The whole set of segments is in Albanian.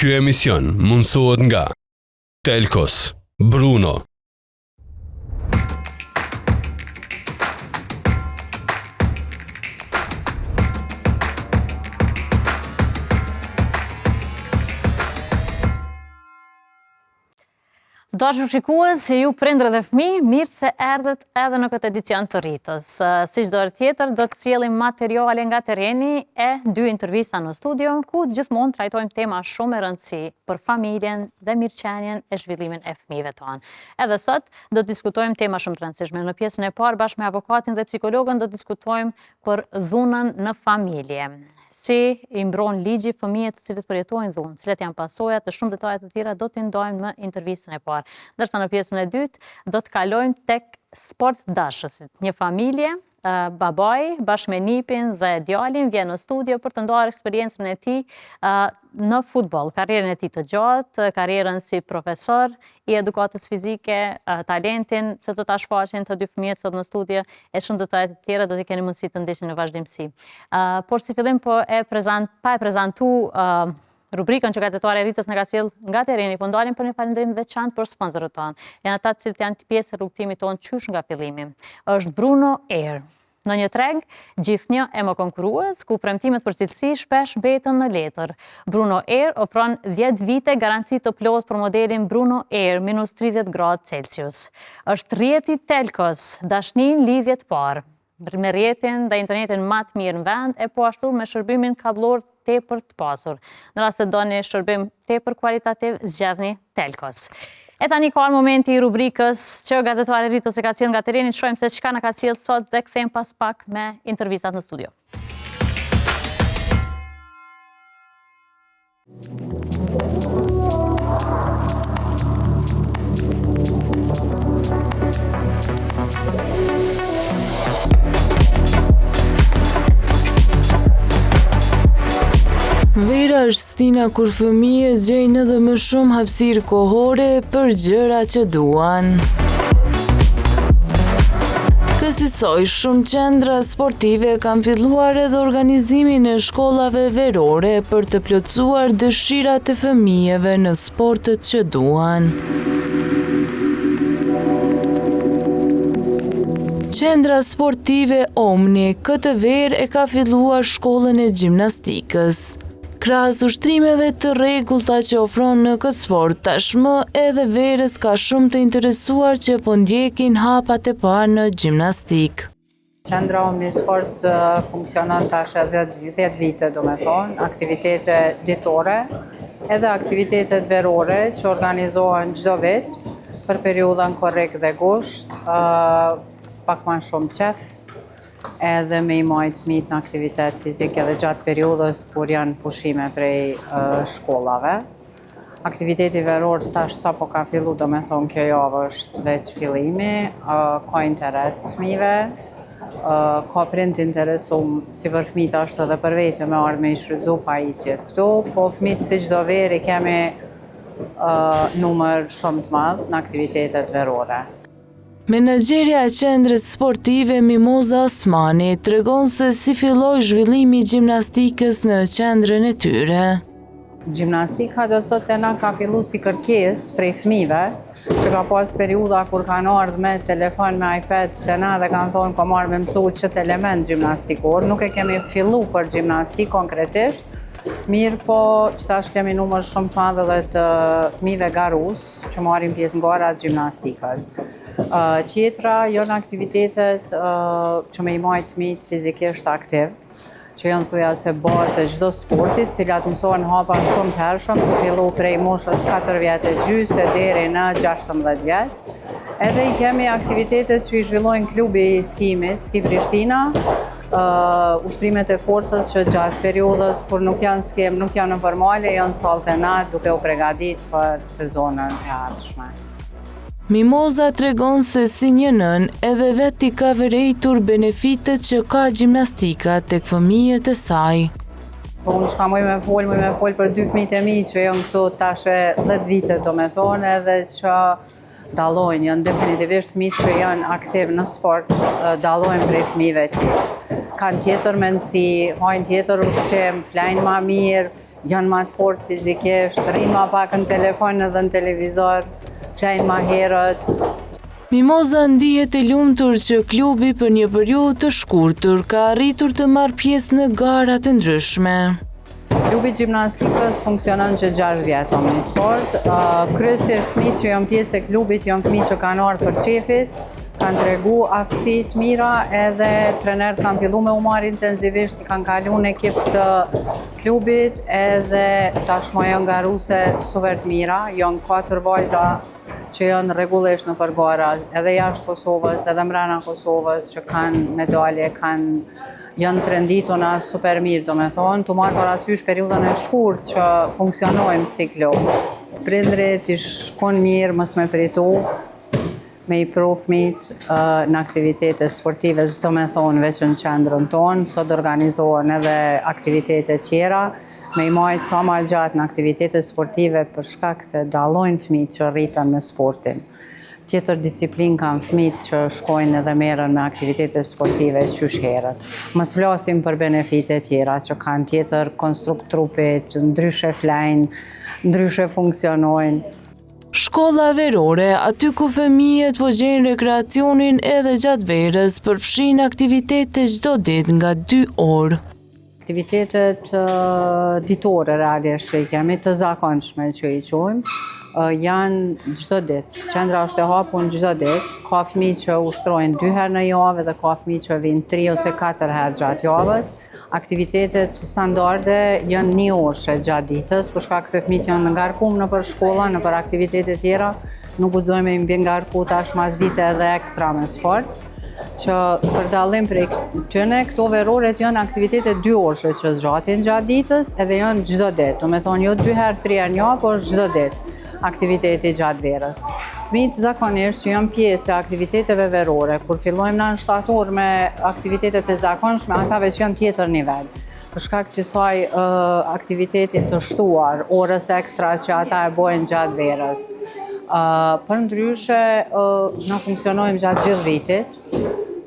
Ky emision mundësohet nga Telkos, Bruno, Të dashur shikues, ju prindër dhe fëmijë, mirë se erdhët edhe në këtë edicion të Rritës. Si çdo herë tjetër, do të sjellim materiale nga terreni e dy intervista në studio, ku gjithmonë trajtojmë tema shumë me rëndësi për familjen dhe mirëqenien e zhvillimin e fëmijëve tonë. Edhe sot do të diskutojmë tema shumë të rëndësishme. Në pjesën e parë bashkë me avokatin dhe psikologun do të diskutojmë për dhunën në familje. Si i mbron ligji fëmijët të cilët përjetojnë dhunë, cilat janë pasojat dhe shumë detaje të tjera do t'i ndajmë në intervistën e parë. Ndërsa në pjesën e dytë do të kalojmë tek sportdashësit, një familje babai bashkë me nipin dhe djalin vjen në studio për të ndarë eksperiencën e tij në futboll, karrierën e tij të gjatë, karrierën si profesor i edukatës fizike, talentin që do ta shfaqin të dy fëmijët sot në studio e shumë detaje të tjera do t'i keni mundësi të ndiqni në vazhdimësi. Por si fillim po e prezant, pa e prezantu rubrikën që gazetarja e Rritës na ka sjell nga terreni, po ndalim për një falënderim të veçantë për sponsorët tonë. Janë ata të cilët janë pjesë e rrugëtimit tonë qysh nga fillimi. Është Bruno Air. Në një treg gjithnjë e më konkurrues, ku premtimet për cilësi shpesh mbeten në letër. Bruno Air ofron 10 vite garanci të plotë për modelin Bruno Air minus 30 gradë Celsius. Është rrjeti Telkos, dashninë lidhje të parë, me rrjetin dhe internetin ma të mirë në vend e po ashtu me shërbimin kabllor tepër të pasur. Në rast se doni shërbim tepër kualitativ, zgjedhni Telkos. E tani ka ardhur momenti i rubrikës që gazetarja e Rritës e ka sjellë nga terreni, shohim se çka na ka sjellë sot dhe kthehem pas pak me intervistat në studio. Vera është stina kur fëmijët gjejnë edhe më shumë hapësirë kohore për gjëra që duan. Kësisoj, shumë qendra sportive kanë filluar edhe organizimin e shkollave verore për të plotësuar dëshirat e fëmijëve në sportet që duan. Qendra sportive Omni këtë verë e ka filluar shkollën e gjimnastikës. Krahas ushtrimeve të rregullta që ofron në këtë sport, tashmë edhe verës ka shumë të interesuar që po ndjekin hapat e parë në gjimnastikë. Qendra Omni Sport funksionon tash edhe 10 vite, do me thonë, aktivitete ditore, edhe aktivitetet verore që organizohen çdo vit për periudhën korrik dhe gusht, pak ma shumë qef, edhe me i majtë fmijt në aktivitet fizik edhe gjatë periudhës kur janë pushime prej shkollave. Aktiviteti veror tash sapo ka fillu, do me thonë kjo javë është veç fillimi, ka interes të fmive, ka prind t'interesum si për fmijt ashtu edhe për vete me ardhë me i shfrytzu pajisjet këtu, po fmijt si çdo verë i kemi numër shumë të madh në aktivitetet verore. Menaxherja e qendrës sportive Mimoza Osmani tregon se si filloi zhvillimi i gjimnastikës në qendrën e tyre. Gjimnastika do të thotë te na ka fillu si kërkesë prej fëmijëve, që ka pas periudha kur kanë ardhë me telefon, me iPad te na dhe kanë thonë kom ardhë me mësu qët element gjimnastikor. Nuk e kemi fillu për gjimnastikë konkretisht, mirëpo qetash kemi numër shumë të madh edhe të fëmijëve garus, që marrin pjesë në gara të gjimnastikës. Tjetra janë aktivitetet që me i majtë fëmijët fizikisht aktiv, që janë thuja se bazë e çdo sporti, cilat mësohen hapa shumë të hershëm, të fillu prej moshës 4 vjet e gjysë e deri në 16 vjet. Edhe i kemi aktivitetet që i zhvillojnë klubi i skimit, Ski Prishtina, ushtrimet e forcës që gjatë periudhës kur nuk janë skim, nuk janë nëpër male, janë n'sallë te na duke u pregadit për sezonën e ardhshme. Mimoza tregon se si një nënë edhe vetë i ka vërejtur benefitet që ka gjimnastika tek fëmijët e saj. Po unë çka muj me fol, muj me fol për dy fëmijët e mi që janë këtu tash e 10 vite do me thonë edhe që dallojnë, janë definitivisht fëmijët që janë aktiv në sport, dallojnë prej fëmijëve tjerë. Kanë tjetër mendësi, hajnë tjetër ushqim, flajnë ma mirë, Janë ma të fortë fizikisht, rrinë ma pak në telefon edhe në televizor, flejnë ma herët. Mimoza ndihet e lumtur që klubi për një periudhë të shkurtër ka arritur të marrë pjesë në gara të ndryshme. Klubi i gjimnastikës funksionon që 6 vjet Omni Sport. Kryesisht fëmijët që janë pjesë e klubit janë fëmijë që kanë ardhur për qefit, kanë tregu aftësi të mira edhe trenerët kanë fillu me u marrë intensivisht, i kanë kalu në ekip të klubit edhe tashmë janë garuse super të mira, janë katër vajza që janë rregullisht nëpër gara edhe jashtë Kosovës, edhe mrena Kosovës, që kanë medalje, kanë janë të rendituna super mirë, do me thonë, tu marrë parasysh periudhën e shkurt që funksionojmë si klub. Prindrit ish kon mirë mos me pritu, me i pru fmijt në aktivitete sportive, s'do me thonë veç në qendrën tonë, sot organizohen edhe aktivitete tjera, me i majtë sa ma gjatë në aktivitete sportive për shkak se dallojnë fmijt që rriten me sportin. Tjetër disiplinë kanë fmijt që shkojnë edhe merren me aktivitete sportive qysh herët. Mos flasim për benefite tjera që kanë tjetër konstrukt trupit, ndryshe flejnë, ndryshe funksionojnë. Shkolla verore, aty ku fëmijët po gjejnë rekreacionin edhe gjatë verës, përfshin aktivitete çdo ditë nga 2 orë. Aktivitetet ditore realisht që i kemi, të zakonshme që i quajmë, janë çdo ditë. Qendra është e hapun çdo ditë. Ka fëmijë që ushtrojnë 2 herë në javë dhe ka fëmijë që vijnë 3 ose 4 herë gjatë javës. Aktivitetet standarde janë një orëshe gjatë ditës, për shkak se fëmijët janë të ngarkum nëpër shkolla, nëpër aktivitete tjera, nuk guxojmë me i mbingarku tash mas dite edhe ekstra me sport, që për dallim prej këtyne, këto veroret janë aktivitete dy orëshe që zgjatin gjatë ditës edhe janë çdo ditë, do me thonë jo dy herë, tri herë një, por çdo ditë aktiviteti gjatë verës. Fëmijët zakonisht që janë pjesë e aktiviteteve verore, kur fillojmë na në shtator me aktivitetet e zakonshme, ata veç janë tjetër nivel. Për shkak qësaj aktivitetit të shtuar, orës ekstra që ata e bojnë gjatë verës. Përndryshe, na funksionojmë gjatë gjithë vitit,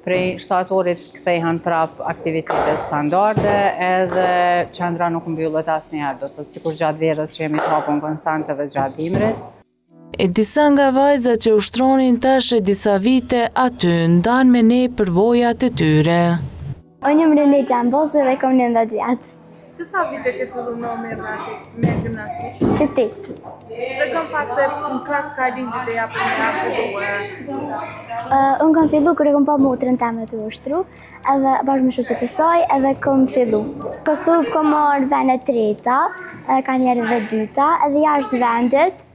prej shtatorit kthehen prap aktivitete standarde edhe qendra nuk mbyllet asnjëherë, do të thotë sikur gjatë verës që jemi të hapun konstant edhe gjatë dimrit. E disa nga vajzat që ushtronin tash e disa vite aty ndanë me ne përvojat e tyre. Unë jam Rene Gjambozi dhe kom 19 vjet. Që sa vite ke fillu me u marrë me gjimnastikë? Që tetë. Tregom pak se në ka ka lindë ideja për me fillu. Uh, unë kom fillu kur e kom pa motrën teme tu ushtru, edhe bashkë me shoqet e saj, edhe kom fillu. Kosovë kom marrë vende treta, kanjëherë edhe dyta, edhe jashtë vendit,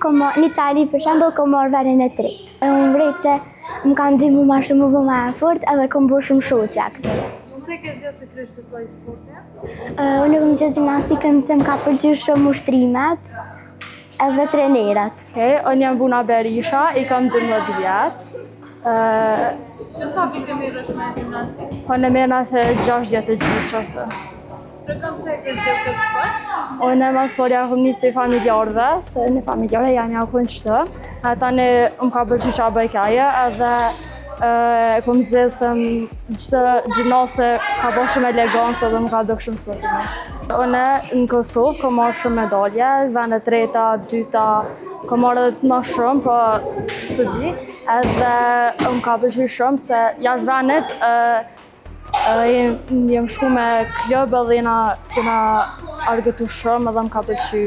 Kom marrë, në Itali për shembull kom marrë vendin e tretë. E unë vrej se më ka ndihmu ma shumë m'u bo ma e fort edhe kom bo shumë shoqe këtu. Pse ke zgjedhur të krysh këtë lloj sporti? Uh, unë kom zgjedhur gjimnastikën se më ka pëlqyer shumë ushtrimet edhe trenerat. Hej, unë jam Buna Berisha, i kam 12 vjet. Uh, Që sa vite merresh me gjimnastikë? Po unë merrna se 6 vjet e gjysë është. Tregom pse e ke zgjedhur këtë sport? Unë ma s'pari ja kom nis prej familjarëve, se në familjarë jam ja kon qëtë. A tani më ka pëlqy qa bëj ajo, edhe e kom zgjedhë se qëtë gjimnase ka bo shumë elegancë edhe më ka dok shumë sportive. Unë në Kosovë kom marrë shumë medalje, vende treta, dyta, kom marrë edhe ma shumë, po s'e di, edhe më ka pëlqy shumë se jashtë vendit, Edhe jam shku me klub edhe jena, jena argëtu shumë edhe më ka pëlqy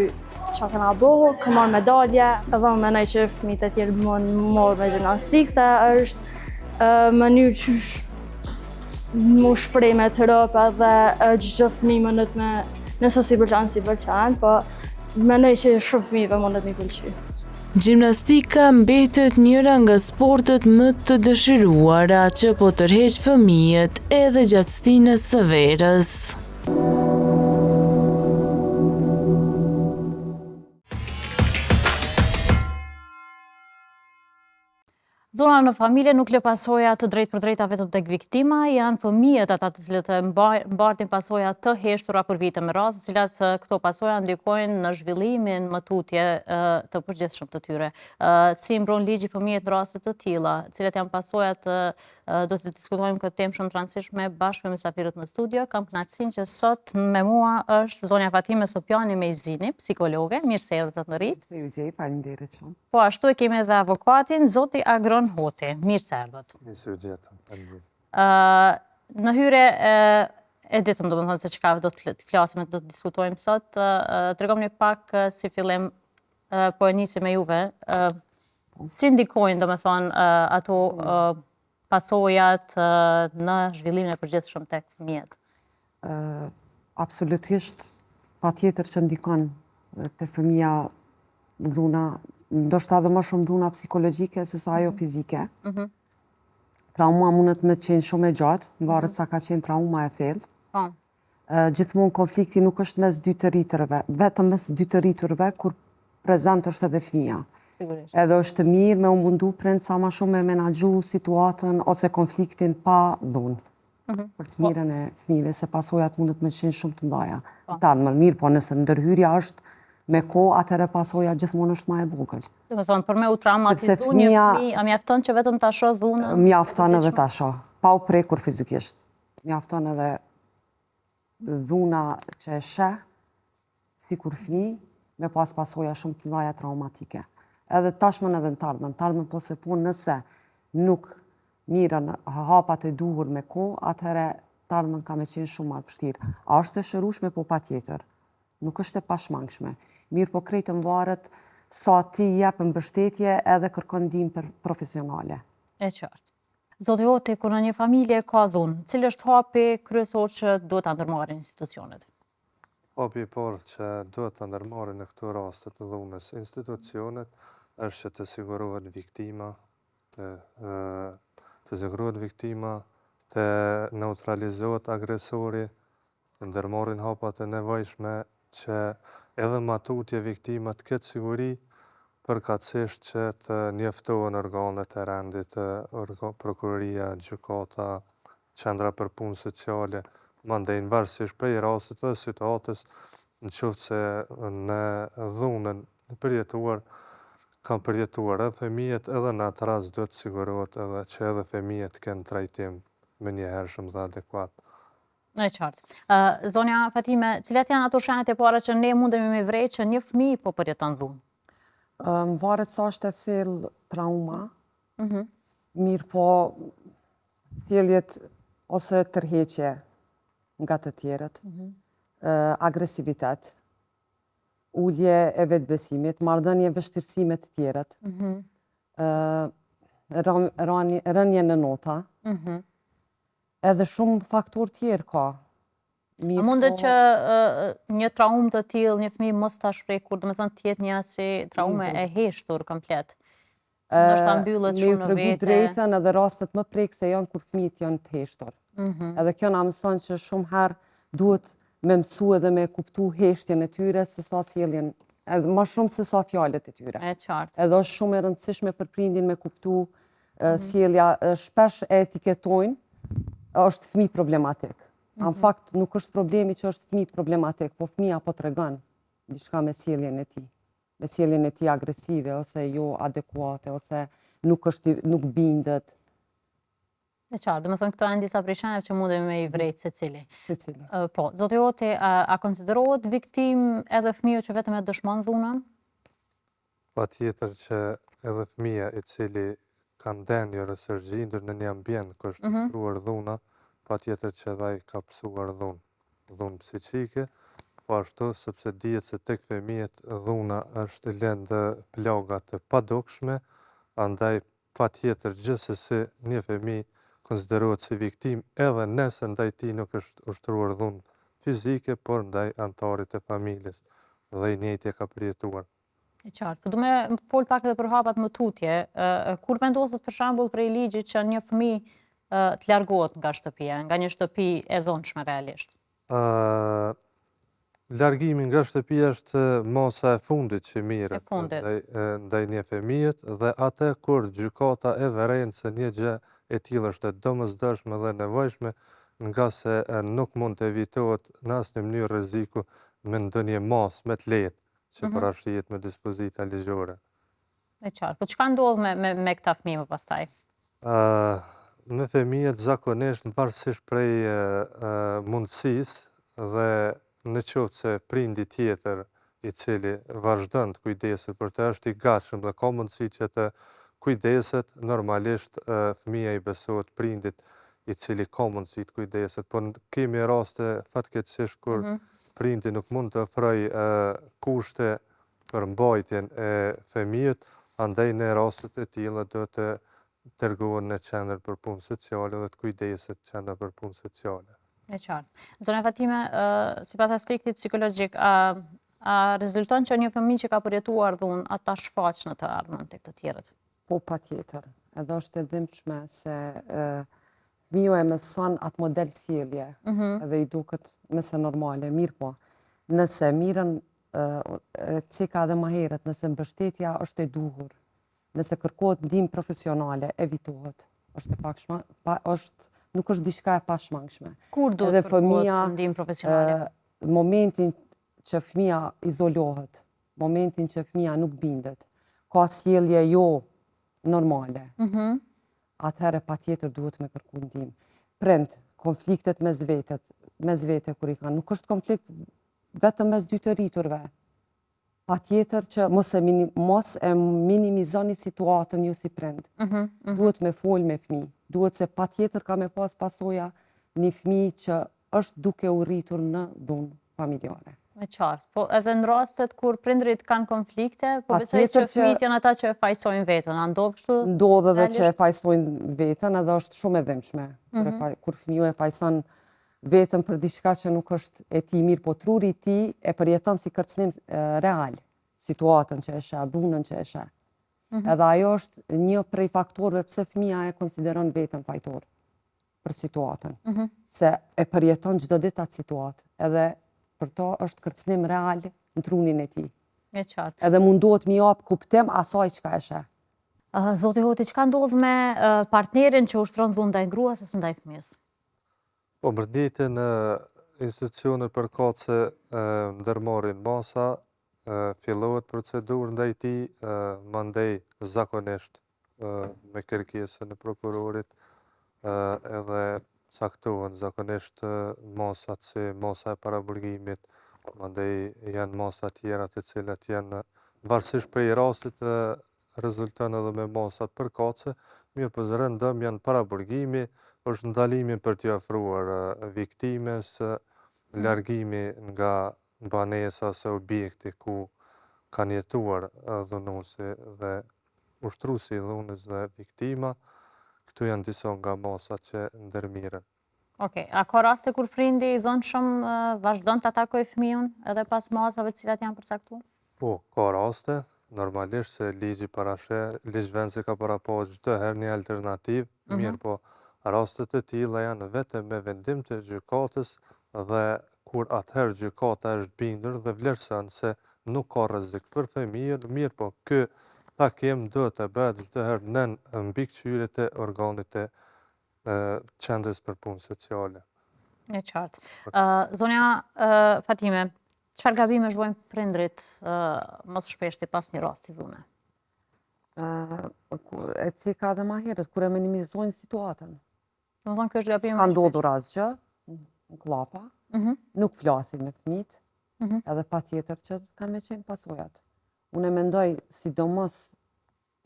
qa kena bo, kom marrë medalje, edhe unë menoj që fëmijët e tjerë mun m'u marrë me gjimnastikë, se është mënyrë qysh m'u shpreh me trup edhe çdo fëmijë mundet me, nëse s'i pëlqen, s'i pëlqen, po menoj që shumë fëmijëve mundet m'i pëlqy. Gjimnastika mbetet njëra nga sportet më të dëshiruara që po tërheq fëmijët edhe gjatë stinës së verës. Dhuna në familje nuk lë pasoja të drejtpërdrejta vetëm tek viktima, janë fëmijët ata të cilët mbartin pasoja të heshtura për vite me radhë, të cilat këto pasoja ndikojnë në zhvillimin më tutje të përgjithshëm të tyre. Si mbron ligji fëmijët në raste të tilla, cilat janë pasojat Do të diskutojmë këtë temë shumë të rëndësishme bashkë me mysafirët në studio. Kam kënaqësinë që sot me mua është zonja Fatime Sopjani Mejzini, psikologe. Mirë se erdhët në Rritë. Mirë se ju gjej, faleminderit shumë. Po ashtu e kemi edhe avokatin, zoti Agron Hoti. Mirë se erdhët. Mirë se ju gjeta, faleminderit. Në hyrje e ditëm, domethënë se çka do të flasim e do të diskutojmë sot, tregomni pak si fillim po e nisim me juve, si ndikojnë, domethënë, ato pasojat në zhvillimin e përgjithshëm tek fëmijët? Absolutisht, patjetër që ndikon te fëmija dhuna, ndoshta edhe më shumë dhuna psikologjike se sa ajo mhm. fizike. Mhm. Trauma mundet me qenë shumë e gjatë, varet mhm. sa ka qenë trauma e thellë. Po. Gjithmonë konflikti nuk është mes dy të rriturve, vetëm mes dy të rriturve, kur prezent është edhe fëmija. Edhe është mirë me u mundu prind sa ma shumë me menaxhu situatën ose konfliktin pa dhunë. Mhm. Për të mirën e fëmijëve, se pasojat mundet me qenë shumë të mdhaja. Po. Ta më mirë, po nëse ndërhyrja është me kohë, atëherë pasoja gjithmonë është ma e vogël. Domethënë, për me u traumatizu një fëmijë, a mjafton që vetëm ta shoh dhunën? Mjafton edhe ta shoh, pa u prekur fizikisht. Mjafton edhe dhuna që e sheh, sikur fëmijë, me pas pasoja shumë të mdhaja traumatike. Edhe tashmën edhe në t'ardhmen. Në t'ardhmen po se po nëse nuk mirren hapat e duhur me kohë, atëherë t'ardhmen ka me qenë shumë ma të vështirë. A është e shërushme? Po patjetër. Nuk është e pashmangshme. Mirëpo krejt mvaret sa ti jep mbështetje edhe kërkon ndihmë profesionale. E qartë. Zoti Hoti, kur në një familje ka dhunë, cili është hapi kryesor që duhet ta ndërmarrin institucionet? Hapi i parë që duhet ta ndërmarrin në këto raste të dhunës institucionet është që të sigurohet viktima, të të sigurohet viktima, të neutralizohet agresori, të ndërmarrin hapat e nevojshme që edhe ma tutje viktima të ketë siguri, përkatësisht që të njoftohen organet e rendit, prokuroria, gjykata, qendra për punë sociale, mandej varësisht prej rastit dhe situatës, në qoftë se në dhunën e përjetuar, kanë përjetuar edhe fëmijët, edhe në atë rast duhet të sigurohet edhe që edhe fëmijët të kenë trajtim të menjëhershëm dhe adekuat. E qartë. Zonja Fatime, cilat janë ato shenjat e para që ne mundemi me vrejt që një fëmijë po përjeton dhunë? Varet sa është e thellë trauma, mhm. mirëpo sjelljet ose tërheqje nga të tjerët, mhm. agresivitet, ulje e vetëbesimit, marrëdhënie vështirësi me të tjerët, mhm. rënie në nota, Edhe shumë faktorë tjerë ka. A mundet që një traumë të tillë, një fëmijë mos ta shpreh kurrë, domethënë të jetë një si traumë e heshtur komplet. Ndoshta mbyllet shumë në vete. Me ju tregu drejtën edhe rastet më prekëse janë kur fëmijët janë të heshtur. Mhm. Edhe kjo na mëson që shumë herë duhet me mësu edhe me kuptu heshtjen e tyre se sa sjelljen, edhe ma shumë se sa fjalët e tyre. E qartë. Edhe është shumë e rëndësishme për prindin me kuptu mhm. sjellja, shpesh e etiketojnë, është fëmijë problematik. A në mhm. fakt nuk është problemi që është fëmijë problematik, po fëmija po tregon diçka me sjelljen e tij, me sjelljen e tij agresive ose jo adekuate ose nuk është nuk bindet. E qartë, domethënë këto janë disa prej shenjave që mundemi me i vrejt secili. Secili. Po, zoti Hoti, a konsiderohet viktimë edhe fëmiju që vetëm e dëshmon dhunën? Patjetër që edhe fëmija i cili ka ndenjur ose është gjindur në një ambient ku është mhm. ushtruar dhuna, patjetër që edhe ai ka pësuar dhunë, dhunë psiqike, po ashtu sepse dihet se tek fëmijët dhuna është lënë plaga të padukshme, andaj Patjetër gjithsesi një fëmijë konsiderohet si viktimë edhe nëse ndaj tij nuk është ushtruar dhunë fizike, por ndaj anëtarit të familjes dhe i njëjti e ka përjetuar. E qartë. Po du me fol pak edhe për hapat më tutje. Kur vendoset për shembull prej ligjit që një fëmijë të largohet nga shtëpia, nga një shtëpi e dhunshme realisht? Largimi nga shtëpia është masa e fundit që merret ndaj një fëmijet dhe atë kur gjykata e vëren se një gjë e tillë është e domosdoshme dhe e nevojshme, ngase nuk mund të evitohet në asnjë mënyrë rreziku me ndonjë masë më të lehtë që mhm. parashihet me dispozita ligjore. E qartë. Po çka ndodh me, me, me këta fëmijë më pastaj? Me fëmijët zakonisht varësisht prej mundësisë dhe në qoftë se prindi tjetër i cili vazhdon të kujdeset për të është i gatshëm dhe ka mundësi që të kujdeset, normalisht fëmija i besohet prindit i cili ka mundësi të kujdeset, por kemi raste fatkeqësisht kur mhm. prindi nuk mund të ofrojë kushte për mbajtjen e fëmijës, andaj në rastet e tilla duhet të dërgohen në qendër për punë sociale dhe të kujdeset qendra për punë sociale. E qartë. Zonja Fatime, sipas aspektit psikologjik, a, a rezulton që një fëmijë që ka përjetuar dhunë, a ta shfaq në të ardhmen tek të tjerët? Po, patjetër. Edhe është e dhimbshme se fëmiu e mëson atë model sjellje mhm. edhe i duket mëse normale, mirëpo. Nëse mirën e ceka edhe ma herët, nëse mbështetja është e duhur, Nëse kërkohet ndihmë profesionale, evitohet. Është e pakshma, pa, është, nuk është diçka e pashmangshme. Kur duhet kërkohet ndihmë profesionale? Momentin që fëmija izolohet, momentin që fëmija nuk bindet, ka sjellje jo normale, mm -hmm. atëherë patjetër duhet me kërku ndihmë. Prindt, konfliktet mes vetet, mes vete kur i kanë, nuk është konflikt vetëm mes dy të rriturve, Patjetër që mos e, mos e minimizoni situatën ju si prind. Mm -hmm, mm -hmm. Duhet me fol me fmi. Duhet se patjetër ka me pas pasoja një fmi që është duke u rritur në dhunë familjare. E qartë. Po edhe në rastet kur prindërit kanë konflikte, po besoj që fëmijët janë ata që e fajsojnë veten. A ndodh kështu? Ndodh edhe që e fajsojnë veten, edhe është shumë e dhimbshme. Mm -hmm. Kur fëmiu e fajson veten për diçka që nuk është e tij mirëpo truri i tij e përjeton si kërcënim real situatën që e sheh, dhunën që e sheh. Mm -hmm. Edhe ajo është një prej faktorëve pse fëmija e konsideron veten fajtor për situatën. Mm -hmm. Se e përjeton çdo ditë atë situatë, edhe për to është kërcënim real në trunin e tij. E qartë. Edhe mundohet m'i jap kuptim asaj çka e sheh. Zoti Hoti, çka ndodh me partnerin që ushtron dhunë ndaj gruas ose ndaj fëmijës? Po mërditën institucionet përkatëse ndërmarrin masa, fillohet procedurë ndaj tij, mandej zakonisht me kërkesën e prokurorit edhe caktohen zakonisht masat si masa e paraburgimit, mandej janë masa tjera të cilat janë varësisht prej rastit rezulton edhe me masat përkatëse, mirëpo rëndom janë paraburgimi, është ndalimi për t'iu afruar viktimës, largimi nga banesa ose objekti ku kanë jetuar dhunuesi dhe ushtruesi i dhunës dhe viktima, këto janë disa nga masat që ndërmerren. Okej, a ka raste kur prindi i dhunshëm vazhdon të atakojë fëmijën edhe pas masave të cilat janë përcaktuar? Po, ka raste, normalisht se ligji parasheh, ligjvënësi ka parapa çdo herë një alternativë, mm -hmm. mirëpo raste të tilla janë vetëm me vendim të gjykatës dhe kur atëherë gjykata është bindur dhe vlerëson se nuk ka rrezik për fëmijën, mirëpo ky takim duhet të bëhet çdo herë nën mbikëqyrje të organit të Qendrës për Punë Sociale. E qartë. Zonja Fatime, çfarë gabimesh bojnë prindrit më së shpeshti pas një rasti dhune? E ceka edhe ma herët, kur e minimizojnë situatën. Domethënë, kjo është gabimi më i shpeshtë. S'ka ndodhur asgjë, në klapa, mhm. nuk flasin me fmit, mhm. edhe patjetër që kanë me qenë pasojat. Unë e mendoj, sidomos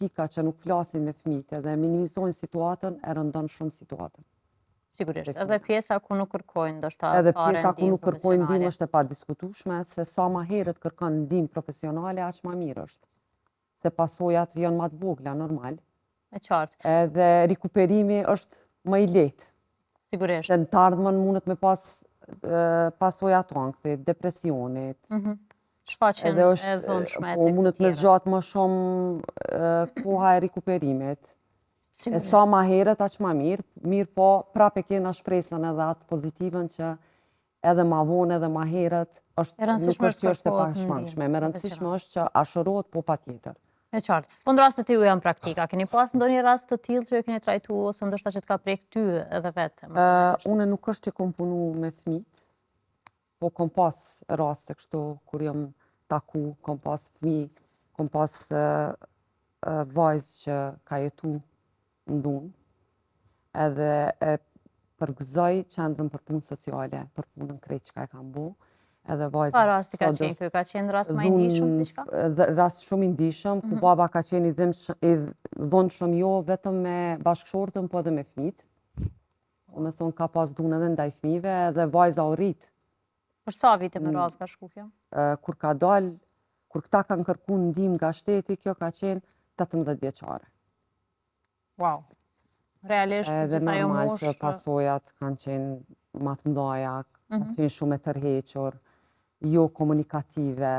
pika që nuk flasin me fëmijët edhe minimizojnë situatën, e rëndon shumë situatën. Sigurisht, edhe pjesa ku nuk kërkojnë, ndoshta Edhe pjesa ku nuk kërkojnë ndihmë është e padiskutueshme, se sa ma herët kërkon ndihmë profesionale, aq ma mirë është. Se pasojat janë ma të vogla, normal. E qartë. Edhe rikuperimi është më i lehtë. Sigurisht. Se në të ardhmen mundet me pas pasoja të ankthit, depresionit. Mhm. Shfaqjen e dhunshme po, mundet me zgjatë më shumë koha e rikuperimit. E sa ma herët, aq ma mirë, mirëpo prapë e kena shpresën edhe atë pozitivën që edhe ma vonë edhe ma herët, është, nuk është që është e pashmangshme, me rëndësishme është që a shërohet po patjetër. E qartë. Po në rastet e juaja në praktikë, a keni pas ndonjë rast të tillë që e keni trajtu ose ndoshta që të ka prek ty edhe vetë? Unë nuk është që kom punu me fmit, po kom pas raste kështu kur jam taku, kom pas fmi, kom pas vajzë që ka jetu në dhunë. Edhe e përgëzoj Qendrën për Punë Sociale, për punën krejt çka e kanë bo. Edhe vajza Çfarë rasti ka qenë ky? Ka qenë rast ma i ndishëm diçka? Rast shumë i ndishëm, ku mhm. baba ka qenë i dhunshëm jo vetëm me bashkëshortën, po edhe me fmijt. Domethonë ka pas dhunë edhe ndaj fmijve, edhe vajza u rrit. Për sa vite me mm. radhë ka shku kjo? Kur ka dal, kur këta kanë kërku ndihmë nga shteti, kjo ka qenë 18 vjeçare. Wow. Realisht, Edhe normal që pasojat kanë qenë ma të mdhaja, kanë mhm. qenë shumë e tërhequr, jo komunikative,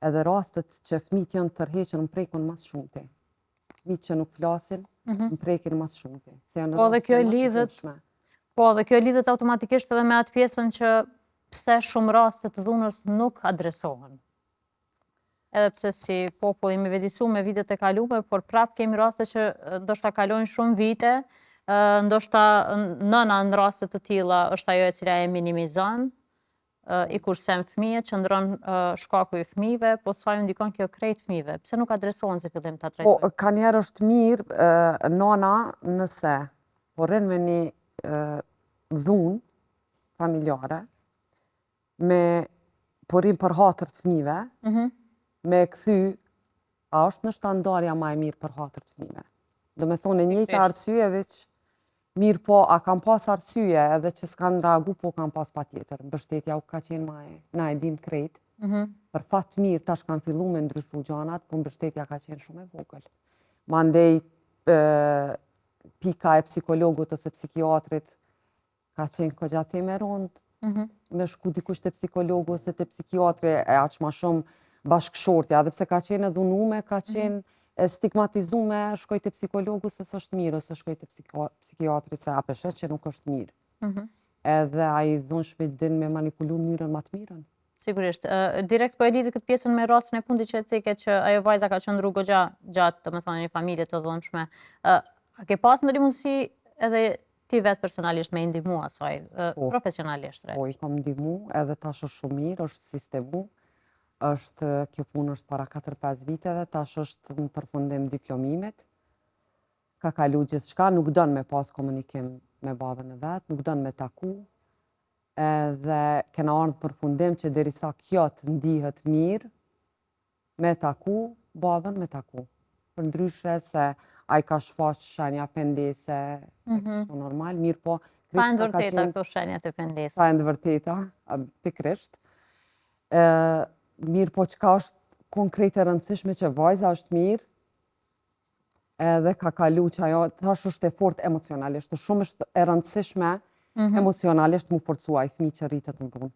edhe rastet që fmijt janë tërhequr më prekin ma s'shumti. Fmijt që nuk flasin, mhm. më prekin ma s'shumti. Se janë po, dhe kjo lidhet, po, dhe kjo lidhet automatikisht edhe me atë pjesën që pse shumë raste të dhunës nuk adresohen. Edhe pse si popull jemi vetëdijësu me vitet e kalume, por prap kemi raste që ndoshta kalojnë shumë vite, ndoshta nëna në raste të tilla është ajo e cila e minimizon, i kursen fëmijët, qëndron shkaku i fëmijëve, po sa ju ndikon kjo krejt fëmijëve? Pse nuk adresohen si fillim ta trajtojnë? Po, kanjëherë është mirë nona nëse po rrin me një dhunë familjare, me po rrin për hatër të fëmijëve, mhm. me kthy, a është ndoshta ndarja ma e mirë për hatër të fëmijëve? Domethonë, e njëjta arsye, veç mirë po, a kam pas arsye edhe që s'kanë reagu, po kam pas patjetër. Mbështetja u ka qenë ma e, na e dim krejt. Mhm. Për fat mirë, tash kanë fillu me ndryshu gjanat, po mbështetja ka qenë shumë e vogël. Mandej, pika e psikologut ose psikiatrit, ka qenë kogja temë e rondë, mhm. me shku dikush te psikologu ose te psikiatri, e aq ma shumë bashkëshortja, edhe pse ka qenë e dhunume, ka mhm. qenë e stigmatizume, shkoj te psikologu se s'është mirë, ose shkoj te psikiatri se a pe sheh që nuk është mirë. Mhm. Edhe ai i dhunshmi din me manipulu në mënyrën ma të mirën. Sigurisht. Direkt po e lidhi këtë pjesën me rastin e fundit që e ceke që ajo vajza ka qëndru goxha gjatë, domethonë, një familje të dhunshme. A ke pas ndonjë mundësi edhe Ti vetë personalisht me i ndihmu asaj, po, profesionalisht, re? Po, i kom ndihmu, edhe tash është shumë mirë, është sistemu, është, kjo punë është para 4-5 viteve, tash është në përfundim diplomimit, ka kalu gjithçka, nuk don me pas komunikim me babën e vet, nuk don me taku, edhe kena ardhë në përfundim që derisa kjo të ndihet mirë, Me taku babën me taku. Përndryshe se ai ka shfaq shenja pendese, mm -hmm. normal, mirëpo... Sa janë të vërteta këto shenjat e pendesës? Sa janë të vërteta, pikërisht. Mirëpo çka është konkret e rëndësishme që vajza është mirë, edhe ka kalu që ajo tash është e fort emocionalisht, është shumë është e rëndësishme mm -hmm. emocionalisht mu forcu ai fmi që rritet në dhunë.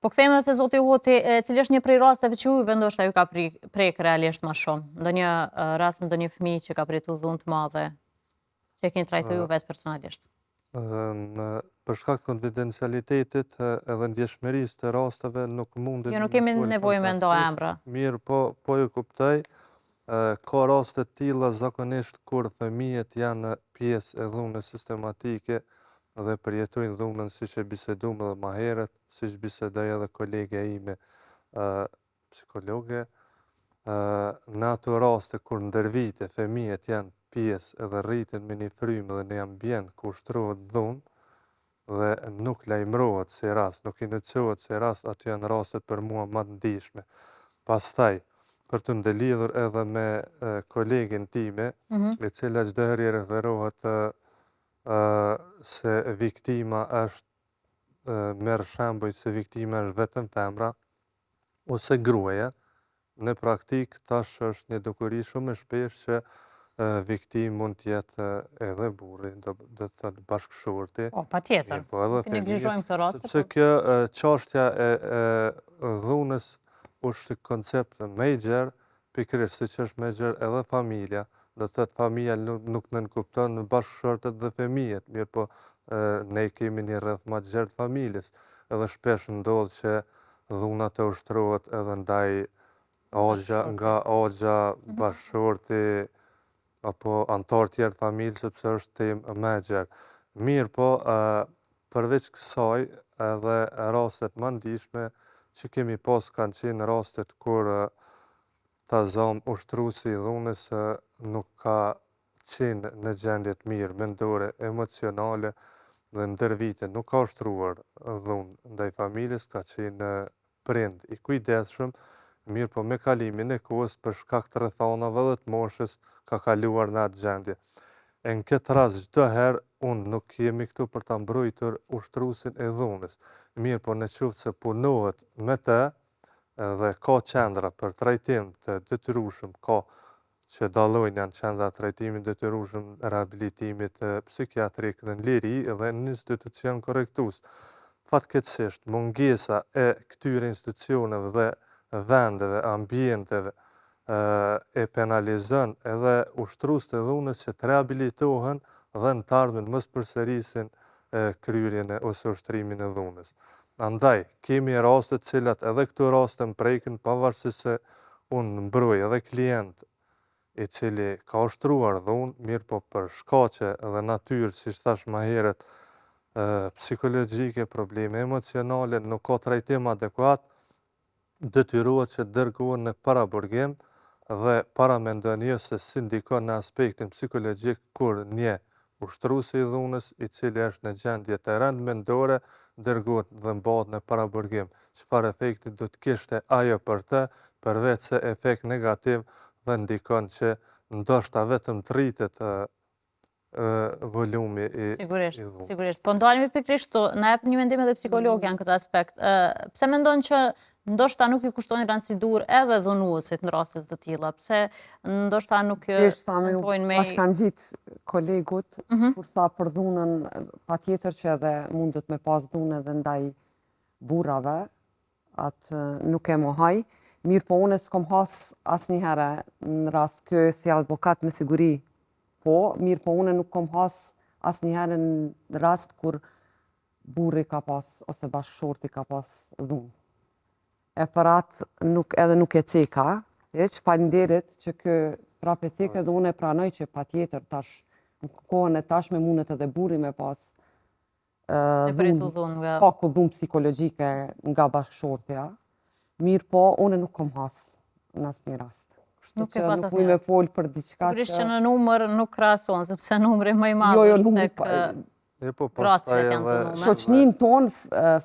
Po kthehemi edhe te zoti Hoti, cili është një prej rasteve që juve ndoshta ju ka prek realisht ma shumë, ndonjë rast me ndonjë fëmijë që ka përjetu dhunë të madhe, që e keni trajtu ju vetë personalisht. Në për shkak të konfidencialitetit edhe ndjeshmërisë të rasteve nuk mundet Jo, nuk kemi nevojë me nda emra. Mirë, po po ju kuptoj. Ka raste të tilla zakonisht kur fëmijët janë pjesë e dhunës sistematike dhe përjetojnë dhunën siç e biseduam edhe ma herët, siç bisedoi edhe kolegja ime psikologe, në ato raste kur ndër vite fëmijët janë pjesë edhe rriten me një frymë dhe një ambient ku ushtrohet dhunë dhe nuk lajmërohet si rast, nuk iniciohet si rast, ato janë rastet për mua ma të ndjeshme. Pastaj, për të ndërlidhur edhe me kolegen time, mm -hmm. e cila çdo herë i referohet se viktima është merr shembuj se viktima është vetëm femra ose gruaja, në praktikë tash është një dukuri shumë e shpeshtë që viktimë mund të jetë edhe burri, do të thotë bashkëshorti. Po, patjetër. Po edhe fëmijët. Neglizhojmë këto raste. Sepse po. kjo çështja e dhunës është koncept më i gjerë, pikërisht siç është më e gjerë edhe familja, do të thotë familja nuk nënkupton bashkëshortët dhe fëmijët, mirëpo ne kemi një rreth më të gjerë të familjes, edhe shpesh ndodh që dhuna të ushtrohet edhe ndaj axha, nga axha, mhm. bashkëshorti, apo anëtarë tjerë të familjes, sepse është temë më e gjerë. Mirëpo, përveç kësaj, edhe rastet më ndjeshme që kemi pas kanë qenë rastet kur ta zamë ushtruesi i dhunës nuk ka. qenë në gjendje të mirë mendore, emocionale dhe ndër vite nuk ka ushtruar dhunë ndaj familjes, ka qenë prind i kujdesshëm, mirëpo me kalimin e kohës për shkak të rrethanave dhe të moshës ka kaluar në atë gjendje. E në këtë rast çdo herë unë nuk jemi këtu për ta mbrojtur ushtruesin e dhunës, mirëpo në qoftë se punohet me të dhe ka qendra për trajtim të detyrueshëm, ka që dallojnë janë qendra të trajtimit të detyrueshëm, rehabilitimit psikiatrik në liri dhe në institucion korrektues. Fatkeqësisht, mungesa e këtyre institucioneve dhe vendeve, ambienteve, e penalizon edhe ushtruesit e dhunës që të rehabilitohen dhe në të ardhmen mos përsërisin kryerjen ose ushtrimin e dhunës. Andaj, kemi raste të cilat edhe këto raste më prekin, pavarësisht se unë mbroj edhe klient i cili ka ushtruar dhunë, mirëpo për shkaqe dhe natyrë, siç thashë ma herët, psikologjike, probleme emocionale, nuk ka trajtim adekuat, detyrohet që të dërgohen në paraburgim dhe paramendoni ju se si ndikon në aspektin psikologjik kur një ushtrues i dhunës i cili është në gjendje të rëndë mendore dërgohet dhe mbahet në paraburgim, çfarë efekti do të kishte ajo për të, përveç se efekt negativ dhe ndikon që ndoshta vetëm të rritet volumi i Sigurisht, sigurisht. Po ndalemi pikërisht këtu, na jep një mendim edhe psikologja në këtë aspekt. Pse mendon që ndoshta nuk i kushtojnë rëndësi të duhur edhe dhunuesit në raste të tilla? Pse ndoshta nuk tentojnë me... Bashkangjit kolegut, mhm. kur tha për dhunën, patjetër që edhe mundet me pas dhunë edhe ndaj burrave, atë nuk e mohoj. Mirëpo unë s'kom has asnjëherë në rast kë si advokat me siguri Po, mirëpo une nuk kom has asnjëherë në rast kur burri ka pas, ose bashkëshorti ka pas dhunë. E për atë nuk, edhe nuk e ceka, hiç, faleminderit që kë prapë e ceke dhe unë e pranoj që patjetër tash, në kohën e tashme mundet edhe burri me pas dhunë, nga... S'paku dhunë psikologjike nga bashkëshortja, mirëpo, unë nuk kom has në asnjë rast. Kështu nuk që nuk muj me folë për diçka që... Sigurisht që në numër nuk krahasohen, sepse numri më i madh jo, jo, numri tek pa... Jo, po, gratë që janë të dhunume. Shoqninë tonë,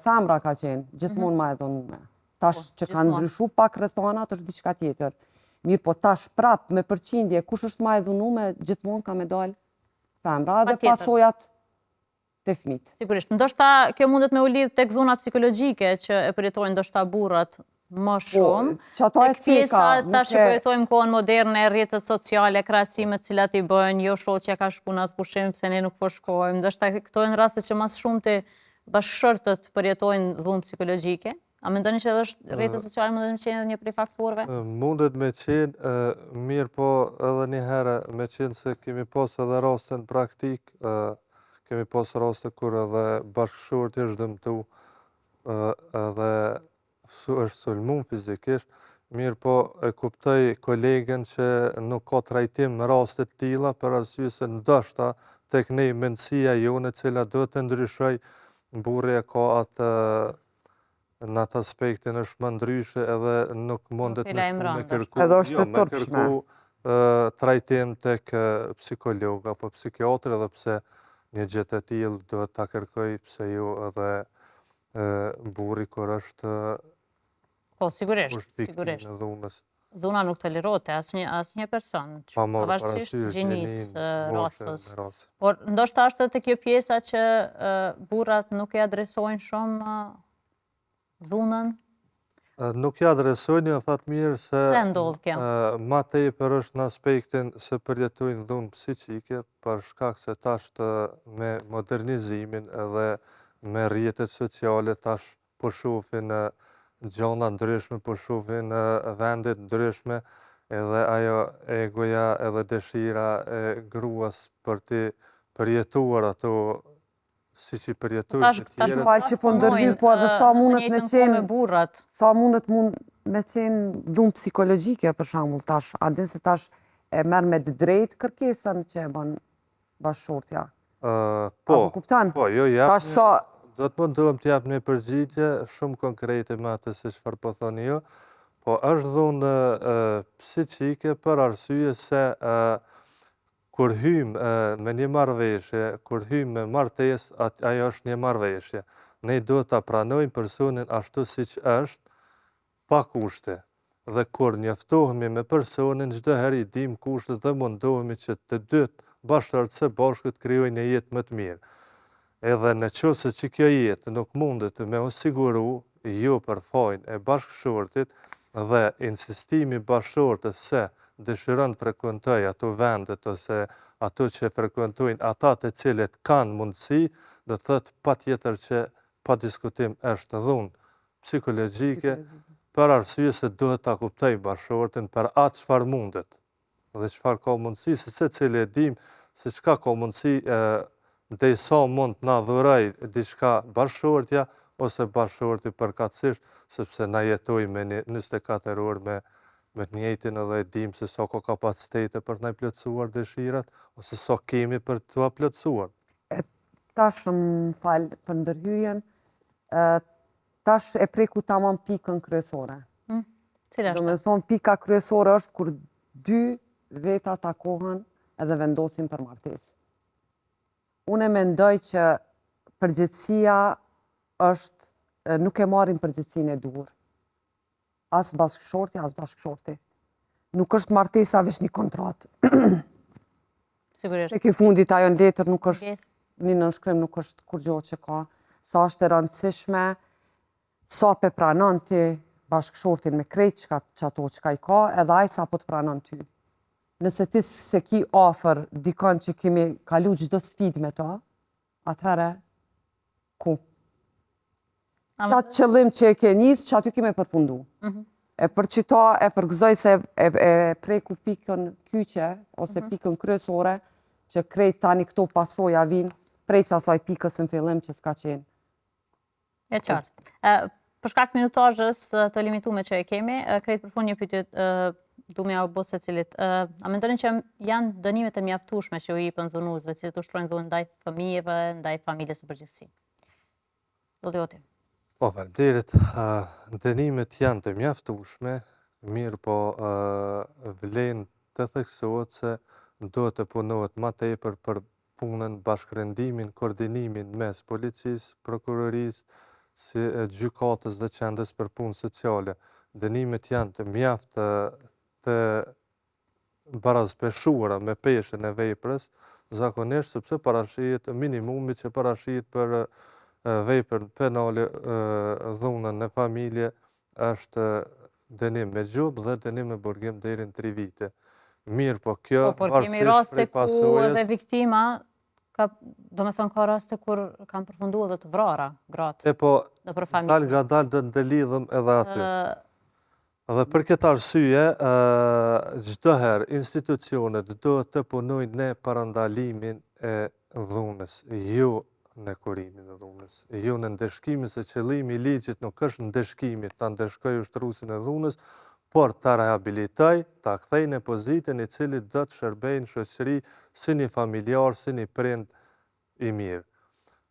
femra ka qenë, gjithmonë mhm. ma e dhunume. Tash po, që kanë ndryshu pak rrethanat është diçka tjetër. Mirëpo tash prap me përqindje, kush është ma e dhunume, gjithmonë ka me dalë femra dhe pasojat te fëmijët. Sigurisht, ndoshta kjo mundet me u lidh tek dhuna psikologjike që e përjetojnë ndoshta burrat më po, shumë. Po, që ato e ceka. Tash që po jetojmë kohën moderne, rrjetet sociale, krahasimet të cilat i bëjnë, jo shoqja ka shku në atë pushim, pse ne nuk po shkojmë. Ndoshta këto janë raste që ma së shumti bashkëshortët përjetojnë dhunë psikologjike. A mendoni që edhe është rrjetet sociale mundet me qenë edhe një prej faktorëve? Mundet me qenë, mirëpo edhe një herë me qenë se kemi pas edhe raste në praktikë, kemi pas raste kur edhe bashkëshorti është dëmtu edhe është sulmu fizikisht, mirëpo e kuptoj kolegen që nuk ka trajtim në raste të tilla për arsye se ndoshta tek ne mendësia jonë e cila duhet të ndryshojë, burri e ka atë në atë aspektin është më ndryshe edhe nuk mundet me shku me kërku, edhe është jo, e turpshme. trajtim tek psikolog apo psikiatër edhe pse një gjë të tillë duhet ta kërkojë pse jo edhe burri kur është Po, sigurisht, sigurisht. E dhunës. Dhuna nuk tolerohet te asnjë asnjë person, pavarësisht gjinisë, racës. Por ndoshta është edhe te kjo pjesa që burrat nuk e adresojnë shumë dhunën. Nuk e adresojnë, jo thatë mirë se Pse ndodh kjo? Ma tepër është në aspektin se përjetojnë dhunë psiqike, për shkak se tash me modernizimin edhe me rrjetet sociale tash po shofin gjana ndryshme, po shofin vende ndryshme, edhe ajo egoja edhe dëshira e gruas për t'i përjetuar ato siç i përjetojnë të tjerët. Tash fal që po ndërhyj, po edhe sa mundet me qenë me burrat. Sa mundet mund me qenë dhunë psikologjike për shembull tash, a din se tash e merr me të drejtë kërkesën që e bën bashkëshortja. Po, kupton? Po, jo, jap. Tash sa do të mundohem të jap një përgjigje shumë konkrete me atë se çfarë po thoni ju. Po është dhunë psiqike për arsye se. Kur hyjmë me një marrëveshje, kur hyjmë me martesë, ajo është një marrëveshje. Ne duhet ta pranojmë personin ashtu siç është, pa kushte. Dhe kur njoftohemi me personin, çdo herë i dimë kushtet dhe mundohemi që të dy bashkëshortët së bashku të krijojnë një jetë më të mirë. Edhe në qoftë se që kjo jetë nuk mundet me u siguru, jo për fajin e bashkëshortit dhe insistimi i bashkëshortes se dëshiron të frekuentojë ato vendet ose ato që frekuentojnë ata të cilët kanë mundësi, do të thotë patjetër që pa diskutim është dhunë psikologjike, për arsye se duhet ta kuptojë bashkëshortin për atë çfarë mundet dhe çfarë ka mundësi, se secili e dimë se çka ka mundësi deri sa mund të na dhurojë diçka bashkëshortja ose bashkëshorti përkatësisht, sepse na jetojmë me një 24 orë me me të njëjtin edhe e dimë se sa ka kapacitete për të na i plotësuar dëshirat ose sa kemi për t'ua plotësuar. E tash më fal për ndërhyrjen, tash e preku tamam pikën kryesore. Hmm, cila është? Domethonë, pika kryesore është kur dy veta takohen edhe vendosin për martesë. Unë e mendoj që përgjegjësia është, nuk e marrin përgjegjësinë e duhur. As bashkëshorti, as bashkëshorti. Nuk është martesa veç një kontratë. Sigurisht. Tek i fundit ajo në letër nuk është një nënshkrim, nuk është kurgjo që ka. Sa është e rëndësishme, sa pe pranon ti bashkëshortin me krejt çka qato çka i ka, edhe ai sa po të pranon ty. Nëse ti s'e ki afër dikon që ki me kalu çdo sfidë me to, atëherë, ku? Qatë qëllim që e ke nisë, qaty ki me përfundu. Mhm. E për qita e përgëzoj se e, e preku pikën kyçe, ose mhm. pikën kryesore, që krejt tani këto pasoja vinë, prej qasaj pikës në fillim që s'ka qenë. E qartë. Për shkak minutazhës të limitume që e kemi, krejt për fund një pyetje du me jau bo secilit. A mendoni që janë dënimet e mjaftueshme që u jepen dhunuesve, të cilët ushtrojnë dhunë ndaj fëmijëve, ndaj familjes në përgjithësi? Zoti Hoti. Po, faleminderit. Dënimet janë të mjaftueshme, mirëpo vlen të theksohet se duhet të punohet ma tepër për punën, bashkërendimin, koordinimin mes policisë, prokurorisë, si gjykatës dhe qendrës për punë sociale. Dënimet janë të mjaft të baraspeshuara me peshën e veprës, zakonisht sepse parashihet minimumi që parashihet për veprën penale dhunën në familje është dënim me gjobë dhe dënim me burgim deri në 3 vite. Mirëpo kjo po, por kemi raste ku edhe viktima ka, domethënë ka raste kur kanë përfundu edhe të vrara gratë. E po, dalëngadalë do të ndërlidhem edhe aty. Dhe për këtë arsye, çdo herë institucionet duhet të punojnë në parandalimin e dhunës, jo në kurimin e dhunës, jo në ndëshkimin, se qëllimi i ligjit nuk është ndëshkimi, ta ndëshkojë ushtruesin e dhunës, por ta rehabilitojë, ta kthejë në pozitën i cili do të shërbejë në shoqëri si një familjar, si një prind i mirë.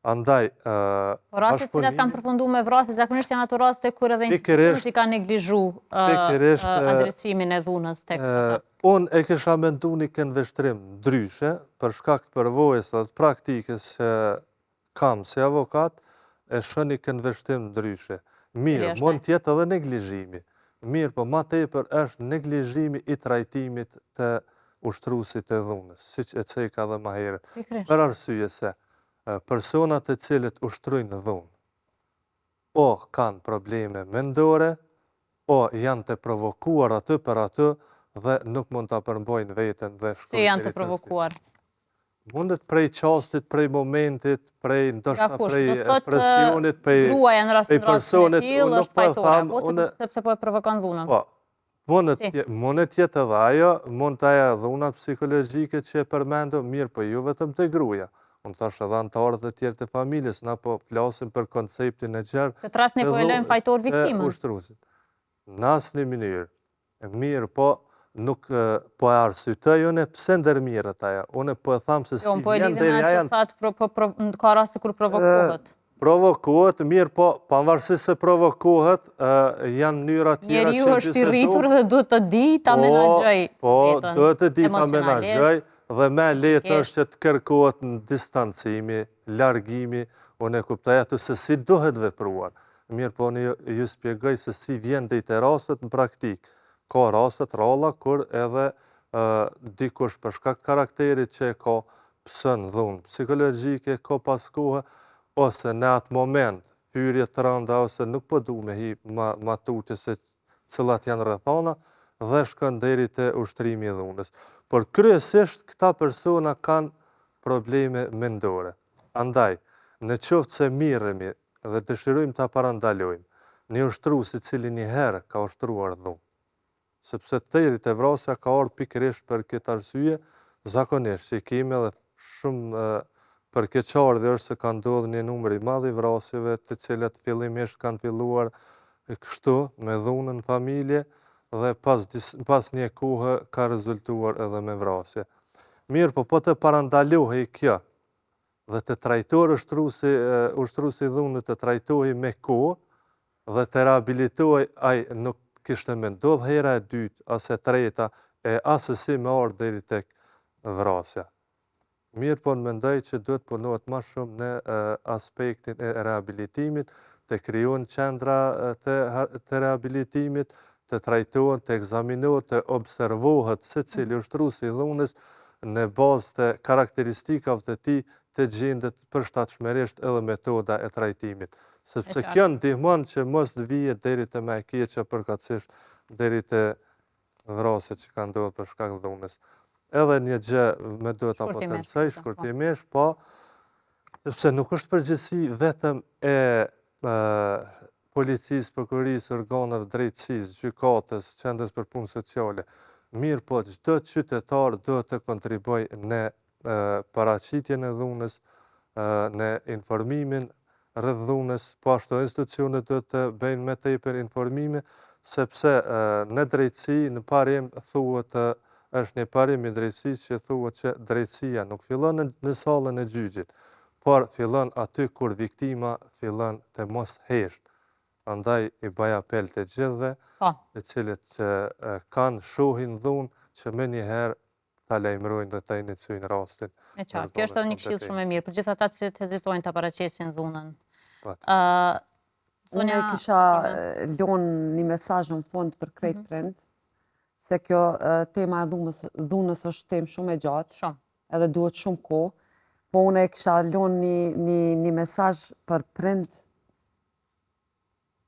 Andaj, Po rastet të cilat kanë përfundu me vrasje, zakonisht janë ato raste kur edhe institucionet i kanë neglizhu adresimin e dhunës tek ata. Unë e kisha mendu një këndvështrim ndryshe, për shkak të përvojës dhe të praktikës që kam si avokat, e shoh një këndvështrim ndryshe. Mirë, mund të jetë edhe neglizhimi. Mirëpo, ma tepër është neglizhimi i trajtimit të ushtruesit të dhunës, siç e ceka edhe ma herët. Për arsye se personat të cilët ushtrojnë dhunë, o kanë probleme mendore, o janë të provokuar aty për aty dhe nuk mund ta përmbajnë veten dhe shkojnë. Si janë të provokuar? Mundet prej çastit, prej momentit, prej ndoshta prej presionit, prej gruaja në rastin e tillë është fajtore, apo sepse po e provokon dhunën. Po. Mundet të jetë edhe ajo, mund të ajo dhuna psikologjike që e përmendëm, mirëpo jo vetëm te gruaja. Unë thashë edhe anëtarët e tjerë të familjes, na po flasim për konceptin e gjerë. Këtë rast ne po e lëmë fajtor viktimën. Ushtruesit. Në asnjë mënyrë. Mirëpo, nuk po e arsyetoj unë pse ndërmirret ajo. Unë po e tham se jo, si po vjen deri ajo. Po e po, po, ka raste kur provokohet. Provokohet, mirëpo, pavarësisht se provokohet, janë mënyra tjera që Njeriu është i rritur dhe duhet të di ta po, menaxhojë Po, duhet të di ta menaxhojë. Dhe më e lehtë është që të kërkohet në distancimi, largimi, unë e kuptoj atë se si duhet vepruar. Mirëpo unë ju, ju spjegoj se si vjen deri te rastet në praktikë. Ka raste të rralla kur edhe dikush për shkak të karakterit që e ka pëson dhunë psikologjike, kohë pas kohe, ose në atë moment fyerje të rënda ose nuk po du me hi ma, ma tutje se cilat janë rrethana dhe shkon deri te ushtrimi i dhunës. Por kryesisht këta persona kanë probleme mendore. Andaj, në qoftë se mirremi dhe dëshirojmë ta parandalojmë, një ushtrues i cili një herë ka ushtruar dhunë, sepse deri te vrasja ka ardhur pikërisht për këtë arsye, zakonisht që i kemi edhe shumë për keqardhje është se ka ndodhur një numër i madh i vrasjeve të cilat fillimisht kanë filluar kështu me dhunën në familje dhe pas, pas një kohe ka rezultuar edhe me vrasje. Mirëpo, po të parandalohej kjo dhe të trajtohej ushtruesi, ushtruesi i dhunës të trajtohej me kohë dhe të rehabilitohej ai nuk kishte me ndodhë hera e dytë, as e treta, e assesi me ardhë deri tek vrasja. Mirëpo unë mendoj që duhet punohet ma shumë në aspektin e rehabilitimit, të krijohen qendra të, të rehabilitimit, të trajtohen, të ekzaminohet, të observohet secili ushtrues i dhunës në bazë të karakteristikave të tij të gjendet përshtatshmërisht edhe metoda e trajtimit. Sepse kjo ndihmon që mos të vije deri te më e keqja përkatësisht deri te vrasjet që kanë ndodhur për shkak të dhunës. Edhe një gjë më duhet ta potencoj, po. shkurtimisht, po, sepse nuk është përgjegjësi vetëm e policisë, prokurorisë, organeve drejtësisë, gjykatës, qendrës për punë sociale. Mirëpo, çdo qytetar duhet të kontribuojë në paraqitjen e dhunës, në informimin rreth dhunës, po ashtu institucionet duhet të bëjnë më tepër informime, sepse në drejtësi, në parim, thuhet është një parim i drejtësisë që thuhet që drejtësia nuk fillon në, në sallën e gjyqit, por fillon aty kur viktima fillon të mos hesht. Andaj i bëj apel të gjithëve, po. të cilët që kanë shohin dhunë, që menjëherë ta lajmërojnë dhe ta iniciojnë rastin. E qartë, kjo është edhe një këshillë shumë e mirë për gjithë ata që hezitojnë ta paraqesin dhunën. Po. Ë Zonja Unë kisha lonë një mesazh në fund për krejt mm -hmm. prind, se kjo tema e dhunës, dhunës është temë shumë e gjatë. Shumë. Edhe duhet shumë kohë. Po unë e kisha lonë një, një, një mesazh për prind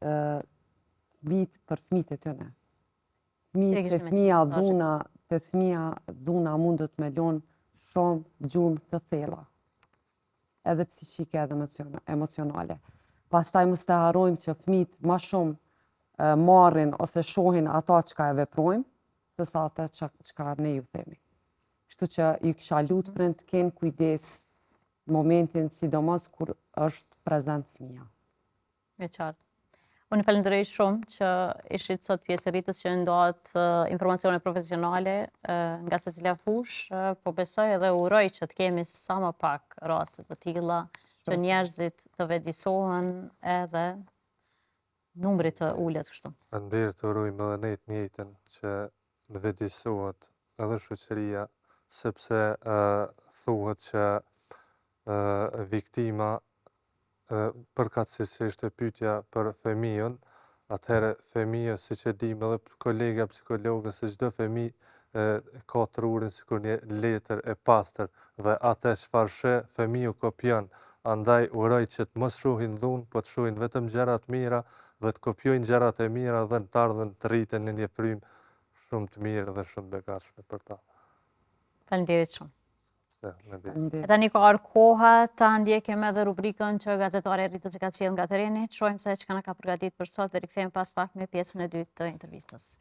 fëmijët për fëmijët e tyne. Fëmijët te fëmija dhuna, te fëmija dhuna mundet me lonë shumë gjurmë të thella. Edhe psiqike edhe emocionale. Pastaj mos të harrojmë që fëmijët ma shumë marrin ose shohin ata çka e veprojmë, se sa ata çka ne ju themi. Kështu që ju kisha lutë prind të kenë kujdes momentin sidomos kur është prezent fëmija. E qartë. Unë ju falenderoj shumë që ishit sot pjesë e Rritës që ndatë informacione profesionale nga secila fushë, po besoj edhe uroj që të kemi sa më pak raste të tilla, që njerëzit të vetëdijesohen edhe numri të ulet kështu. Faleminderit, të urojmë edhe ne të njëjtën që të vetëdijesohet edhe shoqëria, sepse thuhet që viktima përkatësisht që ishte pyetja për fëmijën, atëherë fëmijën, siç e dimë edhe kolegja psikologe, se çdo fëmijë ka trurin sikur një letër e pastër dhe atë çfarë sheh fëmiu kopjon, andaj uroj që të mos shohin dhunë, po të shohin vetëm gjëra të mira dhe të kopjojnë gjërat e mira dhe në të ardhmen të rriten në një frymë shumë të mirë dhe shumë të begatshme për ta. Faleminderit shumë. E tani ka ardhur koha ta ndjekim edhe rubrikën që gazetarja e Rritës e ka sjellë nga terreni, të shohim se çka na ka përgatitur për sot dhe rikthehemi pas pak me pjesën e dytë të intervistës.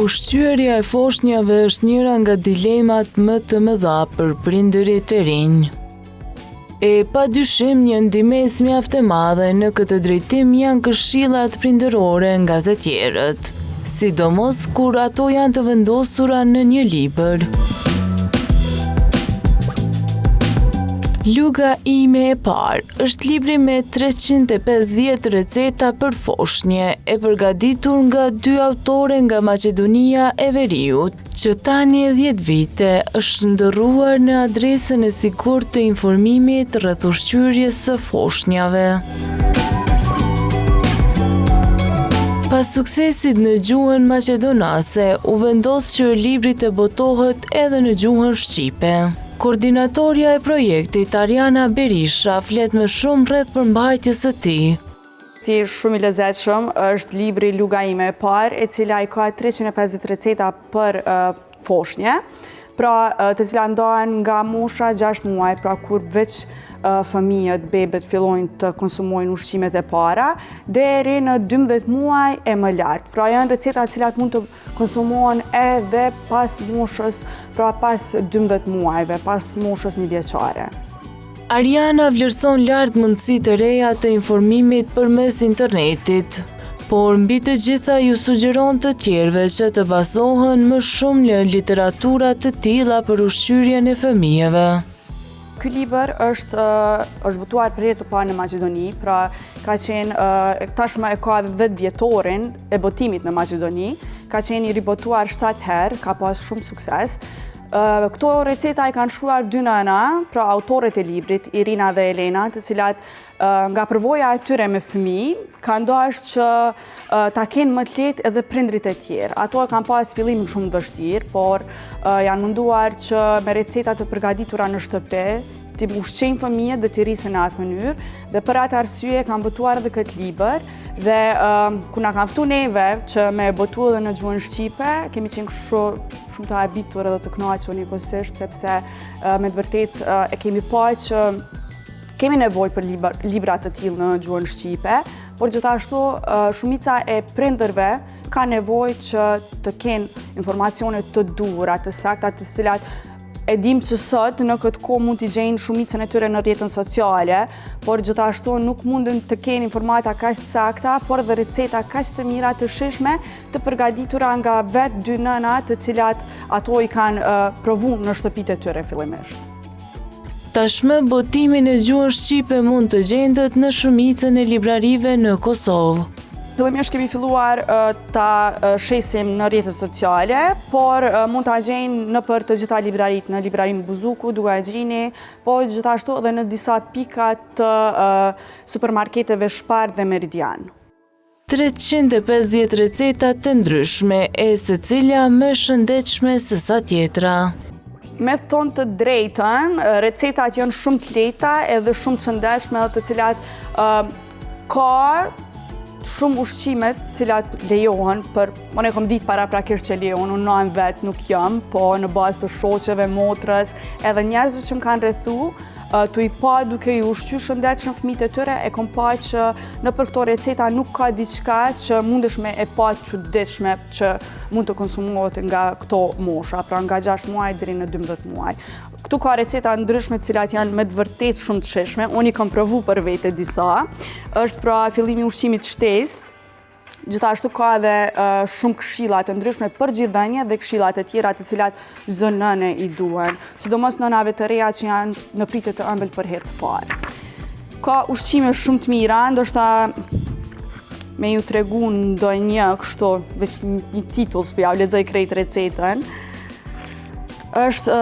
Ushqyerja e foshnjave është njëra nga dilemat më të mëdha për prindërit e rinj. E pa dyshim një ndihmesë mjaft e madhe në këtë drejtim janë këshillat prindërore nga të tjerët, sidomos kur ato janë të vendosura në një libër. Luga ime e parë është libri me 350 receta për foshnje, e përgatitur nga dy autore nga Maqedonia e Veriut, që tani e 10 vite është shndërruar në adresën e sigurt të informimit rreth ushqyerjes së foshnjave. Pas suksesit në gjuhën maqedonase, u vendos që libri të botohet edhe në gjuhën shqipe. Koordinatorja e projektit, Ariana Berisha, flet më shumë rreth përmbajtjes së tij. Ti shumë i lezetshëm është libri Luga ime e parë, e cila i ka 350 receta për foshnje, pra të cilat ndahen nga mosha 6 muaj, pra kur veç fëmijët, bebet fillojnë të konsumojnë ushqimet e para, deri në 12 muaj e më lart. Pra janë receta të cilat mund të konsumohen edhe pas moshës, pra pas 12 muajve, pas moshës njëvjeçare. Ariana vlerëson lart mundësitë e reja të informimit përmes internetit, por mbi të gjitha ju sugjeron të tjerëve që të bazohen më shumë në literatura të tilla për ushqyerjen e fëmijëve. Ky libër është është botuar për herë të parë në Maqedoni, pra ka qenë tashmë e ka edhe 10 vjetorin e botimit në Maqedoni, ka qenë i ribotuar 7 herë, ka pas shumë sukses. Këto receta i kanë shkruar dy nëna, pra autoret e librit, Irina dhe Elena, të cilat nga përvoja e tyre me fëmijë, kanë dashur që ta kenë më të lehtë edhe prindrit e tjerë. Ato e kanë pas fillimin shumë të vështirë, por janë munduar që me receta të përgatitura në shtëpi, t'i ushqejnë fëmijët dhe t'i rrisin në atë mënyrë, dhe për atë arsye kanë botuar edhe këtë libër, dhe kur na kanë ftu neve që me botu edhe në gjuhën shqipe, kemi qenë kështu shumë të habitur edhe të kënaqur njëkohësisht, sepse me të vërtetë e kemi pa që Kemi nevojë për libra të tillë në gjuhën shqipe, por gjithashtu shumica e prindërve ka nevojë që të kenë informacione të duhura, të sakta, të cilat e dim që sot në këtë kohë mund t'i gjejnë shumicën e tyre në rrjetet sociale, por gjithashtu nuk mundën të kenë informata kaq të sakta, por edhe receta kaq të mira të shijshme të përgatitura nga vetë dy nëna të cilat ato i kanë provu në shtëpitë e tyre fillimisht. Tashmë botimi në gjuhën shqipe mund të gjendet në shumicën e librarive në Kosovë. Fillimisht kemi filluar ta shesim në rrjetet sociale, por mund ta gjejnë nëpër të gjitha libraritë, në librarinë Buzuku, Dukagjini, po gjithashtu edhe në disa pika të supermarketeve Spar dhe Meridian. 350 receta të ndryshme, e secila më e shëndetshme se sa tjetra. Me thonë të drejtën, recetat janë shumë të lehta edhe shumë të shëndetshme edhe të cilat ka shumë ushqime të cilat lejohen për, unë e kom ditë paraprakisht që lejohen, unë nanë vetë nuk jam, po në bazë të shoqeve, motrës, edhe njerëzve që më kanë rrethu, Tu i pa duke i ushqy shëndetshëm fëmijët e tyre, e kom pa që nëpër këto receta nuk ka diçka që mundesh me e pa të çuditshme që mund të konsumohet nga këto mosha, pra nga 6 muaj deri në 12 muaj. Këtu ka receta ndryshme të cilat janë me të vërtetë shumë të shijshme, unë i kam provu për vete disa. Është pra fillimi i ushqimit shtesë, Gjithashtu ka edhe shumë këshilla të ndryshme për gjidhënie dhe këshilla të tjera të cilat çdo nëne i duhen, sidomos nënave të reja që janë në pritje të ëmbël për herë të parë. Ka ushqime shumë të mira, ndoshta me ju tregu ndonjë kështu, veç një titull, s'po jau lexoj krejt recetën. Është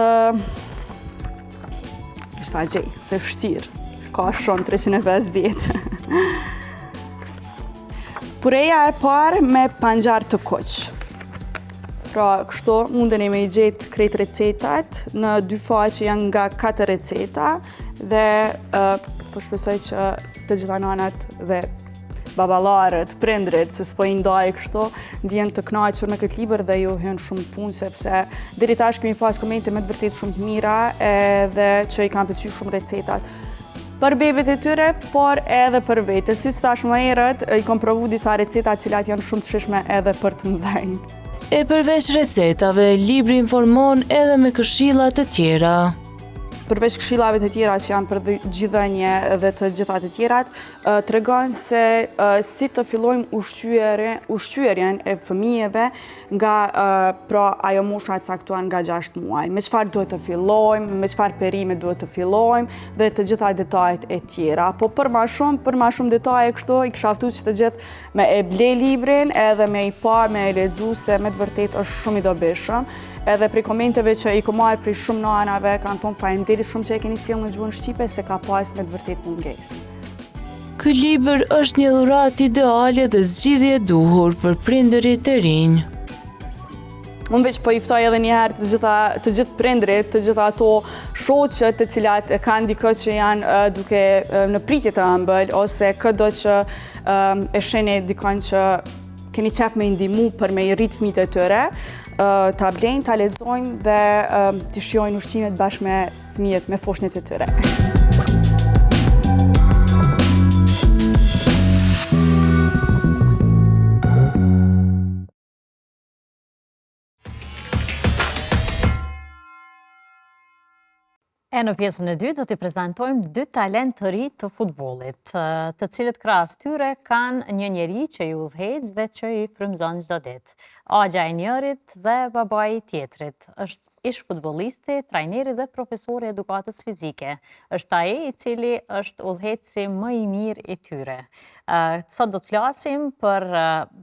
Veç ta gjej, se vështirë. Ka shumë 350. Pureja e parë me panxhar të kuq. Pra, kështu, mundeni me i gjetë krejt recetat, në dy faqe janë nga 4 receta, dhe po shpresoj që të gjitha nanat dhe baballarët, prindrit, se s'po i ndaj kështu, ndihen të knaqur me këtë libër dhe ju hyn shumë punë, sepse deri tash kemi pas komente me të vërtetë shumë të mira edhe që i kanë pëlqy shumë recetat për bebet e tyre, por edhe për vete. Siç thashë më herët, i kom provu disa receta cilat janë shumë të shijshme edhe për të mëdhenjtë. E përveç recetave, libri informon edhe me këshilla të tjera. Përveç këshillave të tjera që janë për gjidhënie dhe të gjitha të tjerat, tregon se si të fillojmë ushqyerjen e fëmijëve nga pra ajo mosha e caktuar nga 6 muaj. Me çfarë duhet të fillojmë, me çfarë perime duhet të fillojmë dhe të gjitha detajet e tjera. Po për ma shumë, për ma shumë detaje kështu, i kisha ftu që të gjithë me e ble librin edhe me i pa, me e lexu se me të vërtetë është shumë i dobishëm. Edhe prej komenteve që i kom marrë prej shumë nanave, kanë thonë faleminderit shumë që e keni sjellë në gjuhën shqipe se ka pas me të vërtetë mungesë. Ky libër është një dhuratë ideale dhe zgjidhje e duhur për prindërit e rinj. Unë veç po i ftoj edhe njëherë të gjitha, të gjithë prindrit, të gjitha ato shoqe të cilat kanë dikë që janë duke në pritje të ëmbël, ose këdo që e shihni dikon që keni qef me i ndihmu për me i rritë fmijët e tyre, ta blejnë, ta lexojnë dhe t'i shijojnë ushqimet bashkë me fëmijët me foshnjet e tyre. E në pjesën e dytë do t'i prezantojmë dy talent të ri të futbollit, të cilët krahas tyre kanë një njeri që i udhëheq dhe që i frymëzon çdo ditë. Axha i njërit dhe babai i tjetrit. Është ish futbollisti, trajneri dhe profesori i edukatës fizike. Është ai i cili është udhëheqësi më i mirë i tyre. Sot do të flasim për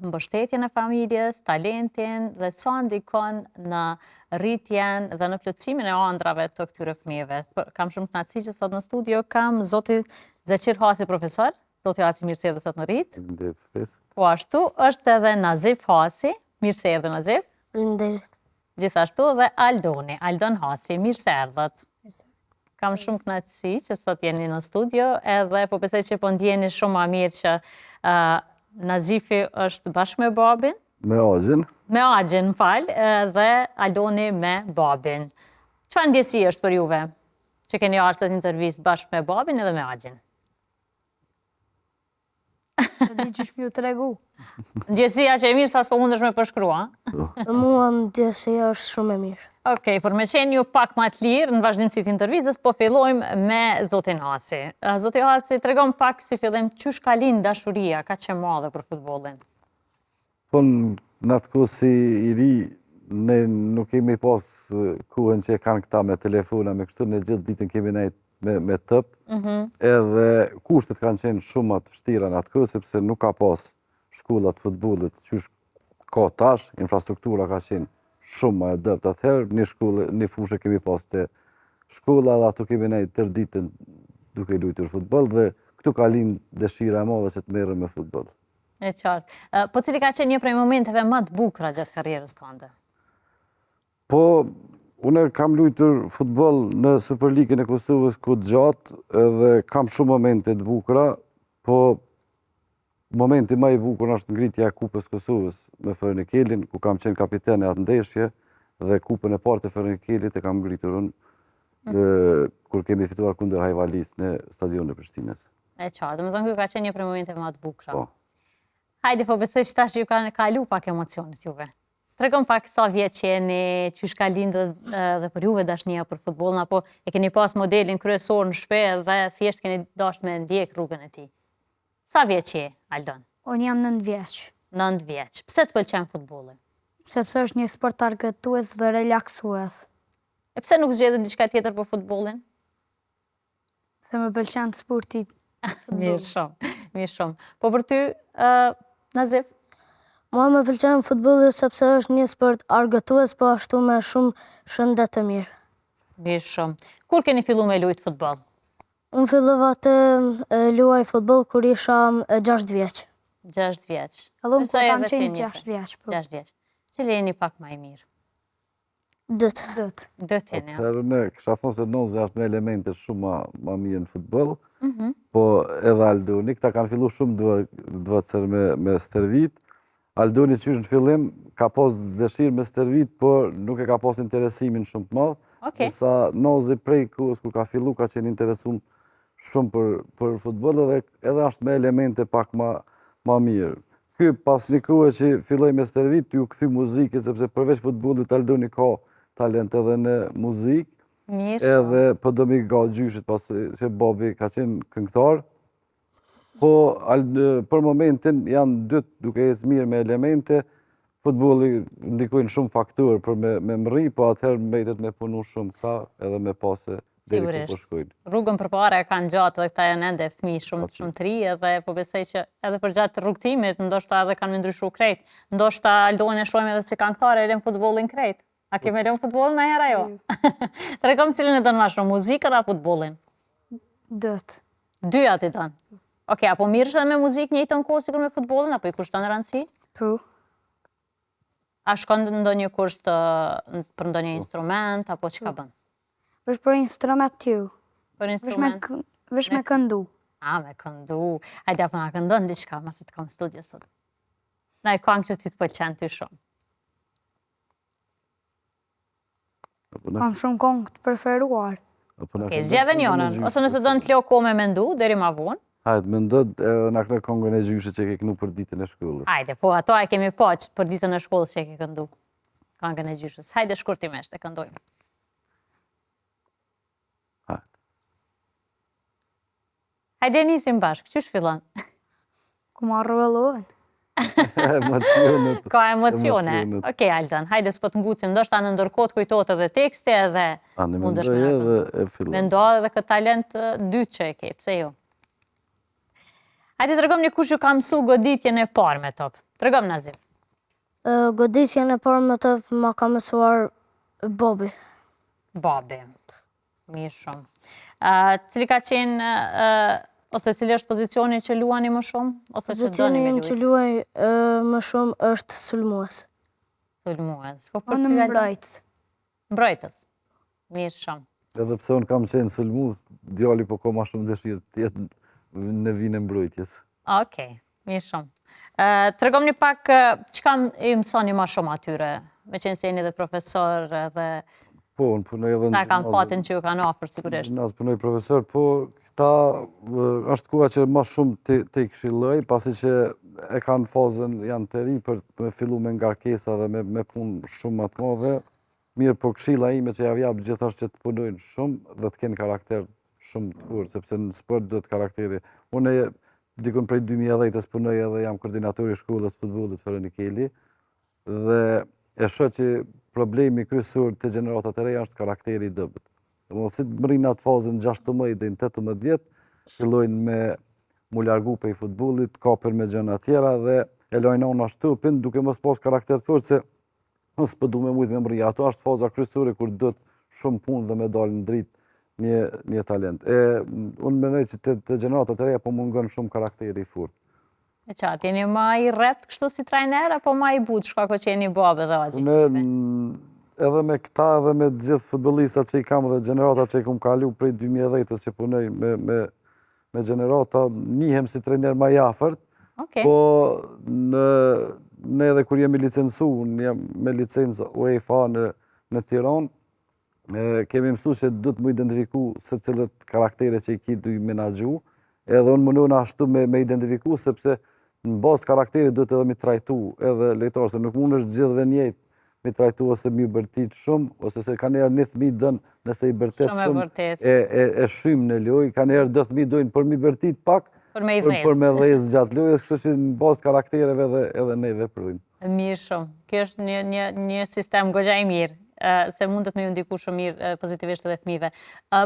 mbështetjen e familjes, talentin dhe sa ndikon në rritjen dhe në plotësimin e ëndrrave të këtyre fëmijëve. Kam shumë kënaqësi që sot në studio kam zotin Zeqir Hasi profesor. Zoti Hasi mirë se erdhe sot në Rritë. Faleminderit. Po ashtu është edhe Nazif Hasi. Mirë se erdhe Nazif. Faleminderit. Gjithashtu dhe Aldoni, Aldon Hasi, mirë se erdhët. Kam shumë kënaqësi që sot jeni në studio edhe po besoj që po ndjeni shumë ma mirë që uh, Nazifi është bashkë me babin. Me axhën. Me axhën, më fal, dhe Aldoni me babin. Çfarë ndjesi është për juve që keni ardhur sot intervistë bashkë me babin edhe me axhën? S'e di qysh me ju tregu. Ndjesia që e mirë sa s'po mundesh me përshkru, a? Për mua ndjesia është shumë e mirë. Okej, për me qenë ju pak ma të lirë në vazhdimësi të intervistës, po fillojmë me Zotin Hasi. Zoti Hasi, tregom pak si fillim, qysh ka lind dashuria, kaq e madhe për futbollin? Po në atë kohë si i ri, ne nuk kemi pas kohën që e kanë këta me telefona, me kështu, ne gjithë ditën kemi nejtë me, me top, mhm. edhe kushtet kanë qenë shumë ma të vështira në atë kohë, sepse nuk ka pas shkolla të futbollit, qysh ka tash, infrastruktura ka qenë shumë ma e dobët atëherë, një shkollë, një fushë kemi pas te shkolla dhe ato kemi nejtë tërë ditën duke lujtur futboll dhe këtu ka lind dëshira e madhe që të merrem me futboll. E qartë. Po cili ka qenë një prej momenteve më të bukura gjatë karrierës tënde? Po, unë kam lujtur futboll në Superligën e Kosovës kohë gjatë edhe kam shumë momente të bukura, po momenti ma i bukur është ngritja e Kupës Kosovës me Feronikelin, ku kam qenë kapiten në atë ndeshje dhe kupën e parë të Feronikelit e kam ngritur unë mm. kur kemi fituar kundër Hajvalisë në stadion e Prishtinës. E qartë, domethënë kjo ka qenë një prej momenteve më të bukura. Po. Hajde, po besoj që tash ju kanë kalu pak emocionet juve. Tregom pak sa vjeç jeni, qysh ka lindë dhe për juve dashnia për futbollin, apo e keni pas modelin kryesor në shpi dhe thjesht keni dashtë me ndjek rrugën e tij. Sa vjeç je, Aldon? Unë jam 9 vjeç. 9 vjeç. Pse të pëlqen futbolli? Sepse është një sport argëtues dhe relaksues. E pse nuk zgjedhe diçka tjetër po futbollin? Se më pëlqen sporti. Mirë shumë, mirë shumë. Po për ty, uh, Nazif? Mua më pëlqen futbolli sepse është një sport argëtues, po ashtu me shumë shëndet të mirë. Mirë shumë. Kur keni fillu me lujt futboll? Unë fillova të luaj futboll kur isha 6 vjeç. 6 vjeç. Edhe unë kur kam qenë 6 vjeç. 6 po. vjeç. Cili jeni pak ma i mirë? Dytë. Dytë. Dytë jeni. Atëherë ne, kisha thonë se Nozi është me elemente shumë ma, ma mirë në futboll, mm -hmm. po edhe Aldoni, këta kanë fillu shumë dvocër me, me stërvit. Aldoni qysh në fillim ka pas dëshirë me stërvit, por nuk e ka pas interesimin shumë të madh. Okay. Ndërsa Nozi prej kohës kur ka fillu ka qenë interesum shumë për, për futboll edhe, edhe është me elemente pak ma, ma mirë. Ky pas një kohe që filloi me stërvit, iu kthy muzikës, sepse përveç futbollit Aldoni ka talent edhe në muzikë. Mirë. Edhe po do mi nga gjyshit, pasi që babi ka qenë këngëtar. Po, për momentin janë dytë duke ecë mirë me elemente, futbolli ndikojnë shumë faktorë për me, me mrri, po atëherë mbetet me punu shumë këta edhe me pa se deri ku po shkojnë. Rrugën përpara e kanë gjatë dhe këta janë ende fëmijë shumë shumë të ri edhe po besoj që edhe përgjatë rrugëtimit ndoshta edhe kanë me ndryshu krejt. Ndoshta Aldonin e shohim edhe si këngëtar e lën futbollin krejt. A ke me lënë futbollin najherë a jo? Tregom cilin e don ma shumë, muzikën a futbollin? Dytë. Dyjat i don? Okej, a po merresh edhe me muzikë njëjtën kohë sikur me futbollin, apo i kushton rëndësi? Po. A shkon në ndonjë kurs të, për ndonjë instrument, apo çka po. bën? Veç për instrument jo. Për instrument? Veç me këndu. A, me këndu. Hajde, apo na këndon diçka, masi të kam studio sot. Naj kangë që ty të pëlqen ty shumë. Kam shumë kongë të preferuar. Okej, zgjedhe njënën, ose nëse don të lo kohë me mendu, deri ma vonë. Hajde, mendo edhe na këndo kongën e gjyshit që ke këndu për ditën e shkollës. Hajde, po ato e kemi pa që për ditën e shkollës që e ke këndu. Kongën e gjyshës. Hajde, shkurtimisht, e këndojmë. Hajde. Hajde nisim bashkë, qysh fillon? Ku ma rrëvëllojnë? Emocionet. Ka emocione. Okej, Aldan, hajde s'po të ngucim, ndoshta në ndërkohë të kujtohet edhe teksti edhe mundesh me edhe e fillon. Mendo edhe këtë talent dytë që e ke, pse jo? Hajde tregomni kush ju ka mësu goditjen e parë me top. Tregom Nazif. Goditjen e parë me top ma ka mësuar babi. Babi. Mirë shumë. Cili ka qenë, ose cili është pozicioni që luani më shumë? Ose që doni me luajt? Pozicioni që luaj më shumë është sulmues. Sulmues. Po për ty mbrojtës. Mbrojtës. Mirë shumë. Edhe pse unë kam qenë sulmues, djali po ka ma shumë dëshirë të jetë në vijën e mbrojtjes. Okej, mirë shumë. Tregomni pak, çka i mësoni ma shumë atyre, meqenëse jeni dhe profesor edhe... Po, unë punoj edhe në... Ta kam fatin që ju kanë afër, sigurisht. Në punoj profesor, po, këta është koha që ma shumë të, të i këshilloj, pasi që e kanë fazën, janë të ri për me fillu me ngarkesa dhe me, me punë shumë ma të madhe. Mirë, po këshilla ime që jau jap gjithë është që të punojnë shumë dhe të kenë karakter shumë të fortë, sepse në sport duhet karakteri. Unë dikun prej 2010-ës punoj edhe jam koordinator i shkollës futbollit Feronikeli dhe e shoh që problemi kryesor te gjeneratat e reja është karakteri i dobët. Domethënë si të mrrijnë atë fazën 16 deri në 18 vjet, fillojnë me mu largu prej futbollit, kapen me gjëna tjera dhe e lojnë anash topin duke mos pas karakter të fortë se Unë s'po du me mujtë me mrri, ato është faza kryesore kur duhet shumë punë dhe me dalë në dritë një, një talent. E, unë mendoj që te, te gjeneratat e reja po mungon shumë karakteri i fortë. E qartë, jeni ma i rreptë kështu si trajner, apo ma i butë shkaku që jeni babë dhe axhë? Unë edhe me këta edhe me të gjithë futbollistat që i kam dhe gjeneratat që i kam kalu prej 2010-ës që punoj me, me, me gjenerata, njihem si trajner ma i afërt, okay. po në, në edhe kur jemi licencu, unë jam me licencë UEFA në, në Tiranë, kemi mësu që duhet mu identifiku se cilët karaktere që i ki tu i menaxhu, edhe unë mundohna ashtu me, me identifiku, sepse në bazë karakterit duhet edhe mi trajtu edhe lojtarë, se nuk mundesh gjithëve njëjtë mi trajtu ose mi bërtit shumë, ose se kanjëherë një thmi don nëse i bërtet shumë, e, e, e shym në lojë, kanjëherë do thmi dojnë për mi bërtit pak, për me, për, për me dhez gjatë lojës, kështu që në bazë karaktereve edhe, edhe ne veprojmë. Mirë shumë. Kjo është një, një, një sistem goxha i mirë, se mundet me ju ndiku shumë mirë pozitivisht edhe fëmijëve.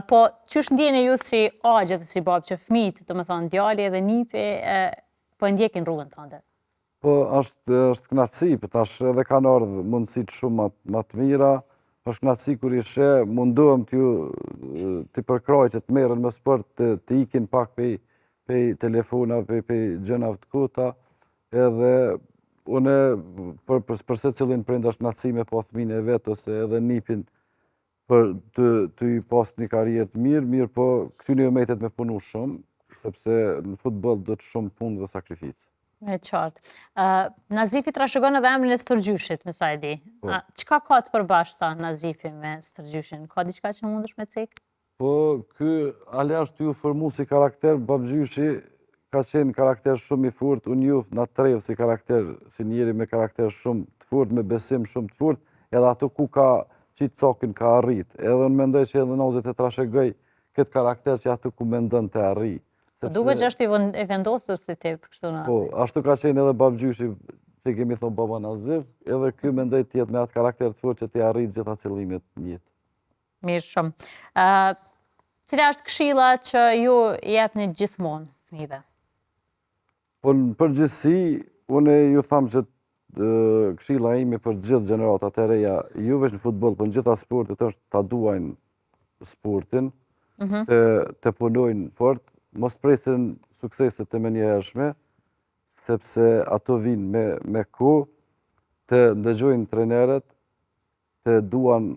Po, qysh ndjeni ju si axhë dhe si babë që fëmijët, domethënë, djali edhe nipi, po e ndjekin rrugën tënde? Po, është, është knaqësi, po tash edhe kanë ardhë mundësitë shumë ma, ma të mira, është knaqësi kur i sheh, mundohem t'ju, t'i përkrah që të merren me sport, të, të ikin pak pej, pej telefonave, pej, pej gjënave të kota, edhe unë për, për, për secilin prind është knaqësi me pa fëmin e vet, ose edhe nipin për të, të i pas një karrierë të mirë, mirë, po këtyne ju metet me punu shumë, sepse në futboll duhet shumë punë dhe sakrificë. E qartë. Uh, Nazifi trashëgon edhe emrin e stërgjyshit, me sa e di. Po. Çka ka të përbashkëta Nazifi me stërgjyshin? Ka diçka që mundesh me cek? Po, ky hala është tu u formu si karakter, babgjyshi ka qenë karakter shumë i fort, unë njoh në trevë si karakter, si njeri me karakter shumë të fort, me besim shumë të fort, edhe ato ku ka qitë cakin ka arrit. Edhe unë mendoj që edhe Nazi të trashëgoj këtë karakter që aty ku mendon të arri. Po duket që është i vendosur si tip, kështu në... Po, ashtu ka qenë edhe babgjyshi që kemi thonë baba Nazif, edhe ky mendoj të jetë me atë karakter të fortë që t'i arrijë gjitha qëllimet në jetë. Mirë shumë. Cila është këshilla që ju jepni gjithmonë fëmijëve? Po në përgjithësi, unë ju tham që këshilla ime për gjithë gjeneratat e reja, jo veç në futboll, po në gjitha sportet është ta duajnë sportin, mhm. të, të punojnë fort, mos presin sukseset të menjëhershme, sepse ato vijnë me, me kohë, të ndëgjojnë trenerët, të duan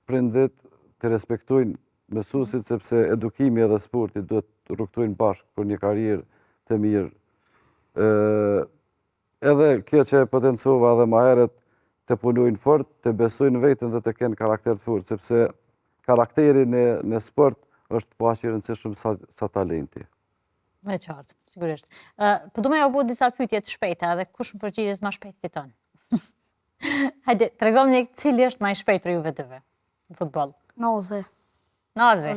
prindit, të respektojnë mësuesit, sepse edukimi edhe sporti duhet të rrugëtojnë bashkë për një karrierë të mirë. Edhe kjo që e potencova edhe ma herët, të punojnë fort, të besojnë veten dhe të kenë karakter të fortë, sepse karakteri në, në sport është po aq i rëndësishëm sa, sa talenti. E qartë, sigurisht. Po du me jau bo disa pyetje të shpejta edhe kush më përgjigjet ma shpejt fiton. Hajde, tregomni cili është ma i shpejt prej juve dyve në futboll? Nazi. Nazi.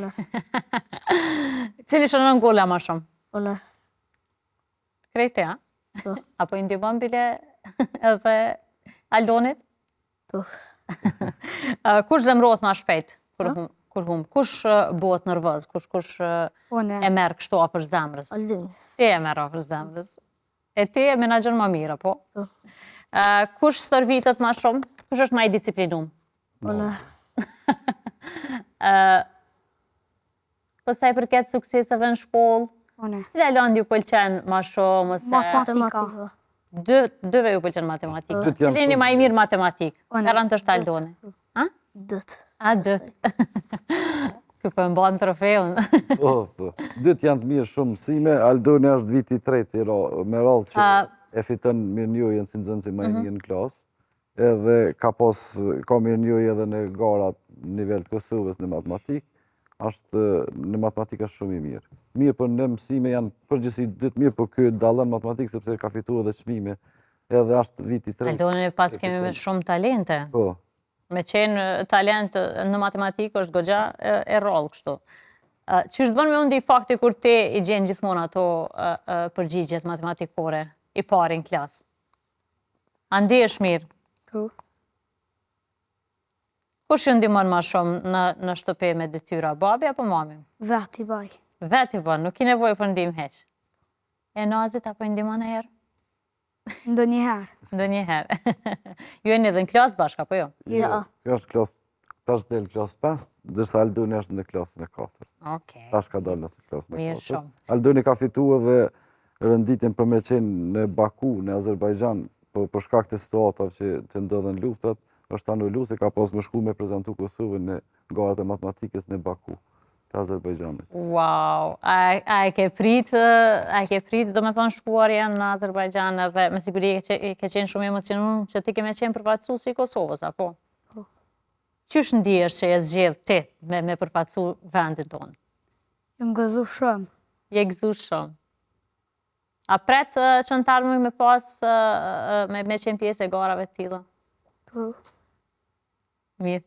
Cili shënon gola ma shumë? Unë. Krejt ti, a? Po. Apo i ndihmon bile edhe Aldonit? Po. Kush zemrohet ma shpejt? Kur hum, kur hum? Kush bëhet nervoz? Kush kush e merr kështu afër zemrës? Aldoni. Ti e merr afër zemrës. E ti e menaxhon ma mirë, apo? Po. Kush stërvitet ma shumë? Kush është ma i disiplinum? Unë. Po sa i përket sukseseve në shkollë, Unë. cila lëndë ju pëlqen ma shumë ose Matematika. Dy, dyve ju pëlqen matematika. Dytë janë Cili jeni shumë ma i mirë matematikë? Unë. Garant është Aldoni. A? Dytë. A, dytë. Ky po e mban trofeun. Po, po. Dytë janë të mirë shumë mësime. Aldoni është viti i tretë me radhë që e fiton mirënjohjen si nxënësi më i mhm. mirë në klasë. Edhe ka pas, ka mirënjohje edhe në garat në nivel të Kosovës në matematikë. Është në matematikë është shumë i mirë. Mirë, po në mësime janë përgjithësi dytë mirë, po ky dallon matematikë sepse ka fituar edhe çmime. Edhe është viti i tretë. Aldonin e paskemi me shumë talente. Po. Me qenë talent në matematikë është goxha e rrallë kështu. Qysh të bën me u ndi fakti kur ti i gjen gjithmonë ato përgjigjet matematikore i pari në klasë? A ndihesh mirë? Po. Kush ju ndihmon ma shumë në, në shtëpi me detyra, babi apo mami? Vetë i baj. Vetë i bën, nuk ki nevojë për ndihmë hiç. E Nazit apo i ndihmon herë? Ndonjëherë. Ndonjëherë. Ju jeni edhe në klasë bashkë, apo jo? Jo. Kjo është klasë, tash del klasë 5, ndërsa Aldoni është në klasën e 4. Okej. Tash ka dalë në klasën e Mirë 4. shumë. Aldoni ka fitu edhe renditjen për me qenë në Baku, në Azerbajxhan, po për shkak të situatave që të ndodhen luftrat, është anulu se ka pas me shku me prezentu Kosovën në garat e matematikës në Baku të Azerbajxhanit. Wow, a, a e ke prit, a e ke prit, do me thonë shkuarjen në Azerbajxhan edhe me siguri ke, qe, ke qenë shumë emocionuar që ti ke me qenë përfaqësuesi i Kosovës, apo? Po. Qysh ndihesh që je zgjedh ti me, me përfaqësu vendin tonë? Jam gëzu shumë. Je gëzu shumë. A pret që në të ardhmen me pas, me, me qenë pjesë e garave të tilla? Po. Mirë.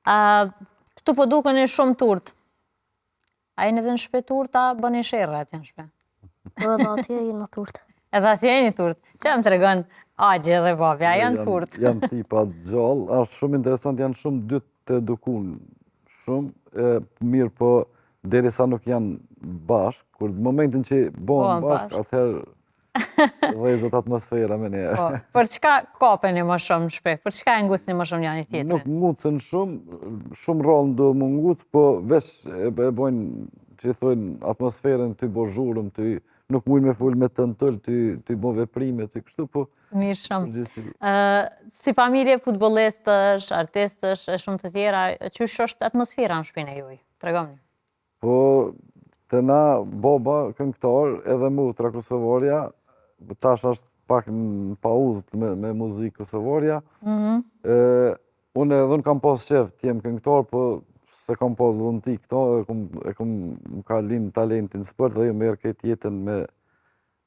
A, këtu po dukeni shumë t'urtë. A jeni edhe në shpi t'urtë, a bëni sherre atje në shpi? Po edhe atje jena t'urtë. Edhe atje jeni t'urtë. Që më tregon axhi dhe babi, a janë t'urtë? Janë tipa gjallë, është shumë interesant, janë shumë dy të edukun, shumë, e, mirë po derisa nuk janë bashkë, kur në momentin që bohen bashkë, atëherë Dhezet atmosfera menjëherë. Po, për çka kapeni më shumë në shpi? Për çka e ngucni më shumë njani tjetrin? Nuk ngucen shumë, shumë rrallë ndodh me u nguc, po veç e, e bojnë, që i thojnë, atmosferën tu bo zhurmë, ty, nuk mujnë me fol me ton t'ulët, ty, ty bo veprime, ty kështu, po... Mirë shumë. Si familje futbolistësh, artistësh e shumë të tjera, qysh është atmosfera në shpinë e juj? Tregomni. Po, te na baba këngëtar edhe motra Kosovarja, tash është pak në pauzë me, me muzikë Kosovarja. Mm -hmm. e, unë edhe unë kam pas qef të jem këngëtar, po s'e kam pas dhunti këto, e kom, e kom, më ka lind talentin n'sport dhe jom marrë këtë jetën me,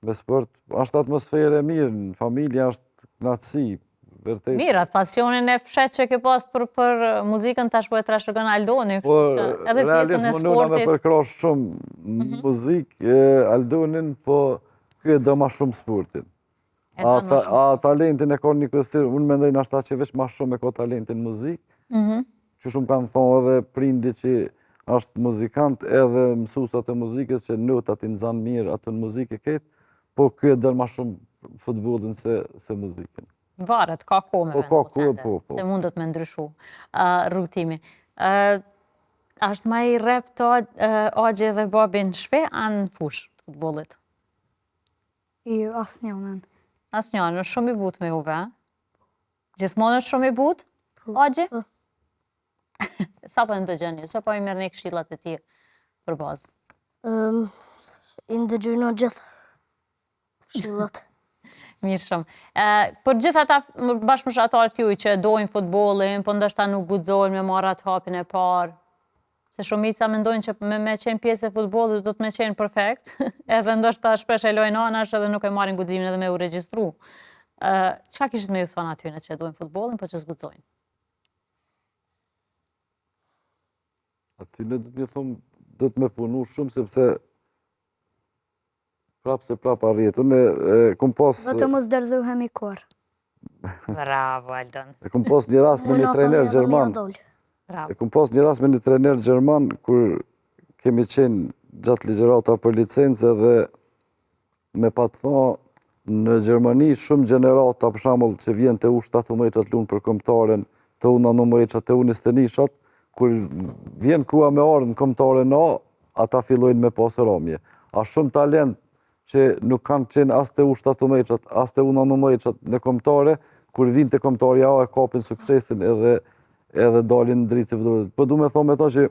me sport. Është atmosferë e mirë, në familje është knaqësi. vërtet... Mirë, atë pasionin e fshehtë që ke pas për, për muzikën, tash po e trashëgon Aldoni, po, edhe pjesën e sportit. Po, realisht me përkrah shumë mhm. muzikë, Aldonin, po ky e do ma shumë sportin. A, a talentin e ka një kësir, unë mendoj nashta që veç ma shumë e ka talentin muzikë, mhm. që shumë kanë thonë edhe prindi që është muzikant edhe mësusat e muzikës që notat i nxan mirë atë në muzikë e krejt, po ky e don ma shumë futbollin se, se muzikën. Varet, ka kohë me po, ka kohë, po, po. Se mundet me ndryshu uh, rrugëtimi. Uh, është ma i rreptë uh, axhi dhe babi në shpi, a në fushë të futbollit? Jo, asnjënën. Asnjënën, është shumë i butë me juve, a? Gjithmonë është shumë i butë, po, axhi? Po. Sa po e ndëgjoni, sa po i merrni këshillat e tij për bazë? Um, I ndëgjojna gjithë këshillat. Mirë shumë. E, për gjithë ata bashkëmoshatarët juj që e dojnë futbollin, po ndoshta nuk guxojnë me marrë atë hapin e parë, se shumica mendojnë që me, me qenë pjesë e futbollit do të me qenë perfekt, edhe ndoshta shpesh e lojnë anash edhe nuk e marrin guximin edhe me u regjistru. Ë, çka kishit me ju thonë atyne që e dojnë futbollin, po që s'guxojnë? Atyne do të me thonë, do të me punu shumë, sepse prapë se prapë arrihet. Unë e kom pas... Do të mos dorëzohemi kurrë. Bravo, Aldon. E kom pas një rast me një trener gjerman. E kom pas një rast me një trener gjerman, kur kemi qenë gjatë ligjërata për licencë dhe me pat thonë në Gjermani shumë gjenerata për shembull që vjen te U17-at lun për kombëtaren, te U19-at, te U21-shat, kur vjen koha me ardhë në kombëtaren A, ata fillojnë me pas ramje. A shumë talent që nuk kanë qenë as te U17-at, as te U19-at në kombëtare, kur vijnë te kombëtarja A e kapin suksesin edhe edhe dalin në dritë si futbollistë. Po du me thonë me to që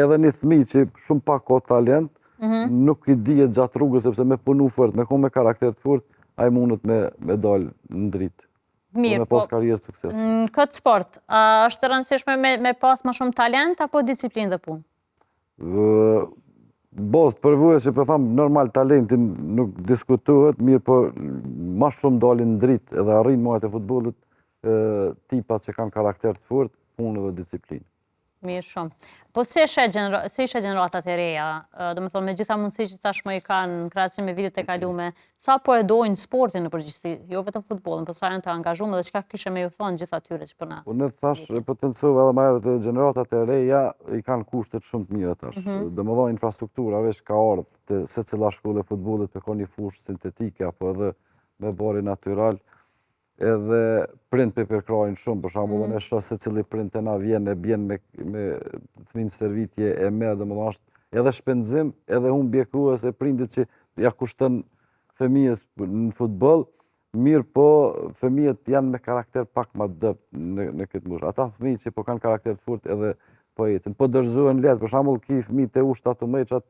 edhe një fëmijë që shumë pak ka talent, mhm. nuk i dihet gjatë rrugës, sepse me punu fort, me kon me karakter të fort, ai mundet me, me dalë në dritë. Mirë, me pas po, karrierë sukses. Në këtë sport, a është e rëndësishme me, me pas ma shumë talent apo disiplinë dhe punë? Bazë të përvojës që po tham, normal talentin nuk diskutohet, mirë, po ma shumë dalin në dritë edhe arrijnë majat e futbollit tipat që kanë karakter të fort, punë dhe disiplinë. Mirë shumë. Po si e sheh si i sheh gjeneratat e reja, domethënë me gjitha mundësi që tashmë i kanë në krahasim me vitet e kalume, sa po e dojnë sportin në përgjithësi, jo vetëm futbollin, po sa janë të angazhuar dhe çka kishe me ju thonë gjithë atyre që po na. Unë thash, e potencova edhe më herët gjeneratat e reja i kanë kushtet shumë të mira tash. Mm -hmm. Domethënë infrastruktura veç ka ardhë te secila shkollë e futbollit po ka një fushë sintetike apo edhe me bari natyral. edhe prind po e përkrahin shumë, për shembull, mm. unë e shoh secili prind te na vjen e bjen me, me fëmijën stërvitje e me, domethënë është edhe shpenzim, edhe humbje kohës e prindit që ja kushton fëmijës në futboll, mirëpo fëmijët janë me karakter pak ma dobët në, në këtë moshë. Ata fëmijë që po kanë karakter të fort edhe po ecin. Po dorëzohen lehtë, për shembull, ki fëmijë te U17-shat,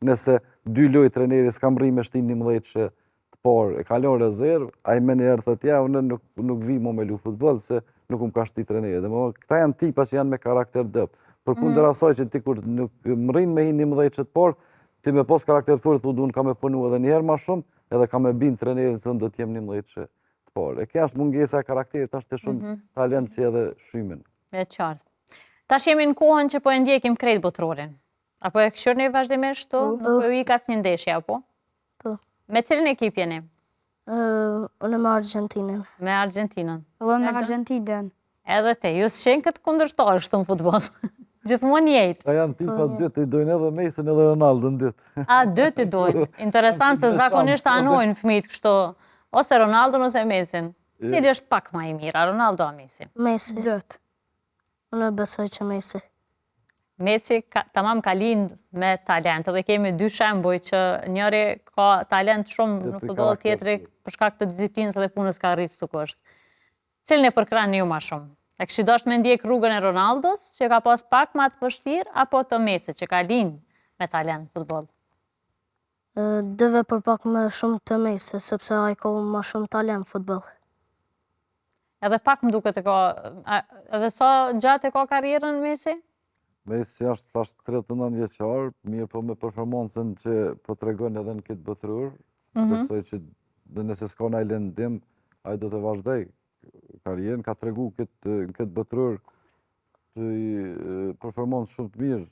nëse dy lojë treneri s'ka mrri me shti 11 të parë e ka lon rezervë, ai menjëherë thotë ja, unë nuk, nuk vi mo me lu futboll, se nuk më ka shti treneri. Dhe këta janë tipa që janë me karakter dobët. Përkundër mm. asaj që ti kur nuk mrrin me hi njëmdhjetëshe të parë, ti me pos karakter të fortë, thu unë kam me punu edhe njëherë ma shumë, edhe kam me bind trenerin se unë do t'jem njëmdhjetëshe të parë. E kjo është mungesa e karakterit, është të shumë mm -hmm. talent që edhe shymen. E qartë. Tash jemi në kohën që po e ndjekim krejt botërorin. A po e kqyrni vazhdimisht të? Po. Nuk po ju ik asnjë ndeshje, apo? Po. Me cilin ekip jeni? Unë me Argentinën. Me Argentinën. Edhe me Argentinën. Edhe te, ju s'qenkët kundërshtarë kështu në futboll. Gjithmonë njëjtë. A janë tipa po, dytë, i dojnë edhe Messin edhe Ronaldon dytë. A, dytë i dojnë. Interesant se zakonisht anojnë fëmijët kështu, ose Ronaldon ose Messin. Cili është pak ma i mirë, a Ronaldo a Messi? Messi. Dytë. Unë besoj që Messi. Messi ka, tamam ka lind me talent dhe kemi dy shembuj që njëri ka talent shumë në futboll, tjetri për shkak të disiplinës dhe punës ka arritur këtu ku është. Cilin e përkrahni ju ma shumë? E kishit dashtë me ndjek rrugën e Ronaldos, që ka pas pak ma të vështirë, apo të Messi, që ka lind me talent në futboll? Dyve për pak më shumë të Messi, sepse ai ka ma shumë talent në futboll. Edhe pak më duket e ka, edhe sa gjatë e ka karrierën Messi? Messi është tash 39 vjeçar, mirë po me performancën që po tregon edhe në këtë botëror, mm -hmm. besoj që nëse s'ka naj lëndim, ai do të vazhdoj. karrierën, ka tregu këtë, në këtë botëror të performancë shumë të mirë,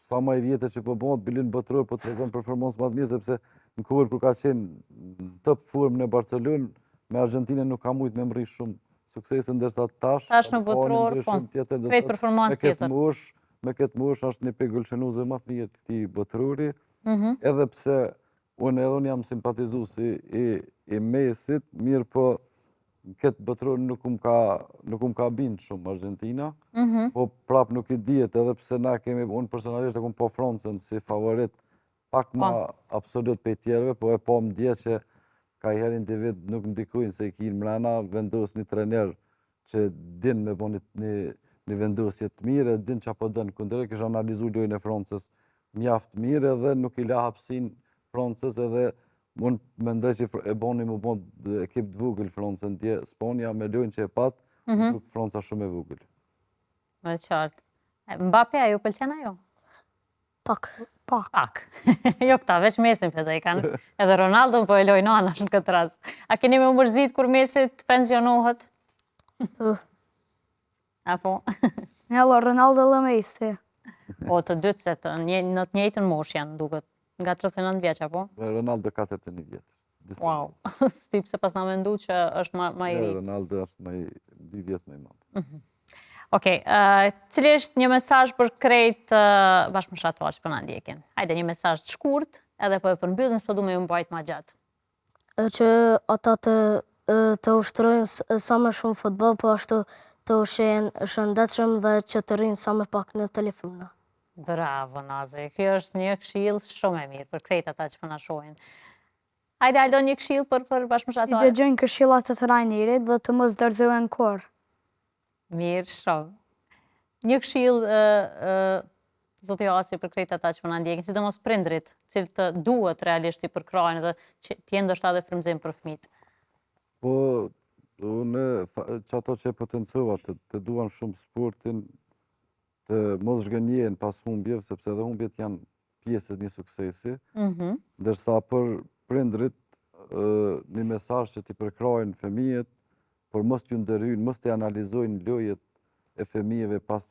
sa ma i vjetër që po bëhet, bile në botëror po tregon performancë ma të mirë, sepse në kohën kur ka qenë në top formë në Barcelonë, me Argentinën nuk ka mujtë me mrri shumë suksese, ndërsa tash, tash në botëror, po, krejt performancë tjetër. Me këtë moshë është një prej golshënuesve ma të mirë të këtij botërori, mhm. edhe pse unë edhe unë jam simpatizues i, i Messit, mirëpo në këtë botëror nuk më ka, nuk më ka bindë shumë Argentina, mm po prap nuk i dihet edhe pse na kemi, unë personalisht e kom pa Francën si favorit pak ma po. absolut prej tjerëve, po e pamë dje që kajherë individ nuk ndikujnë se i ki mrena, vendos një trener që din me bo një, një vendosje të mirë, din ça po don kundër, kish analizu lojën e Francës mjaft mirë edhe nuk i la hapsinë Francës edhe Unë mendoj që e boni me bo ekip të vogël Francën dje, Spanja me lojën që e pat, mm -hmm. duk Franca shumë e vogël. E qartë. Mbappe, a ju pëlqen ajo? Pak. Pak. Pak. jo këta, veç Messin po e kanë. Edhe Ronaldo po e lojnë anash në këtë rast. A keni me u mërzit kur Messi të pensionohet? Uh. Apo? Nelo, Ronaldo dhe Messi. Po, të dytë se të, një, në të njëjtën moshë janë, duket. Nga 39 vjeç, apo? Ronaldo 41 vjeç. Wow, s'di pse pasna mendu që është ma, ma i ri. Ronaldo është ma i, dy vjet më i madh. Mhm. Okej, okay, uh, cili është një mesazh për krejt uh, bashkëmoshatarët që po na ndjekin? Hajde, një mesazh të shkurt, edhe po e përmbyllim, s'po du me ju mbajt ma gjatë. Që ata të të ushtrojnë sa më shumë futboll, po ashtu të ushqehen shëndetshëm dhe që të rrinë sa më pak në telefona. Bravo Nazi, kjo është një këshillë shumë e mirë për krejt ata që po na shohin. Hajde Aldo një këshillë për për bashkëmoshatarët. T'i dëgjojnë këshillat e trajnerit dhe të mos dorëzohen kurrë. Mirë shumë. Një këshillë zoti Asi për krejt ata që po na ndjekin, sidomos prindrit, të cilët duhet realisht t'i përkrahin dhe që të jenë ndoshta edhe frymëzim për fëmijët. Po, unë qato që e potencova, të, të duan shumë sportin, të mos zhgënjehen pas humbjeve, sepse edhe humbjet janë pjesë e një suksesi, mhm. ndërsa për prindrit një mesazh që t'i përkrahin fëmijët, por mos t'ju ndërhyjnë, mos t'i analizojnë lojët e fëmijëve pas,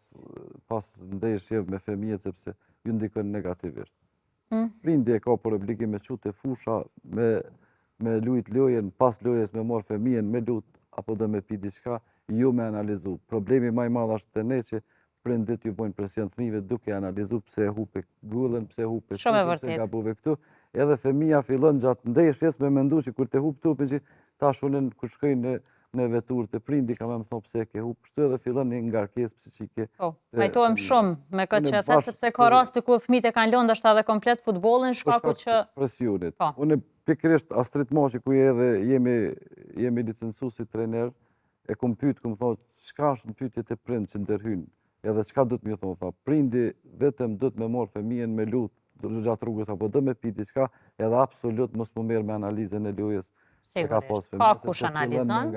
pas ndeshjeve me fëmijët, sepse ju ndikon negativisht. Mm. Prindi e ka për obligim me çu te fusha, me, me lujt lojën, pas lojës me marrë fëmijën, me lut, apo do me pi diçka, jo me analizu. Problemi ma i madh është te ne që prindit ju bojnë presion fëmijëve duke analizu pse e hupe golin, pse e hupe topin, pse gabove këtu. Edhe fëmija fillon gjatë ndeshjes me mendu që kur të hup topin që tash unë kur shkoj në në veturë te prindi ka me më thonë pse e ke hup, kështu edhe fillon një ngarkesë psiqike. Po, pajtohem shumë me këtë që e the, sepse ka raste ku fëmijët e kanë lënë ndoshta edhe komplet futbollin, shkaku që presionit. Po. Unë pikërisht Astrit Maçi ku edhe jemi jemi licencu si trener, e kom pyet, kom thonë, çka është në pyetje te prind që ndërhyn, edhe çka duhet me thonë, tha, prindi vetëm duhet me marrë fëmijën me lut gjatë rrugës apo do me pi diçka, edhe absolut mos m'u marrë me analizën e lojës që ka pas fëmijën. Ka kush analizon,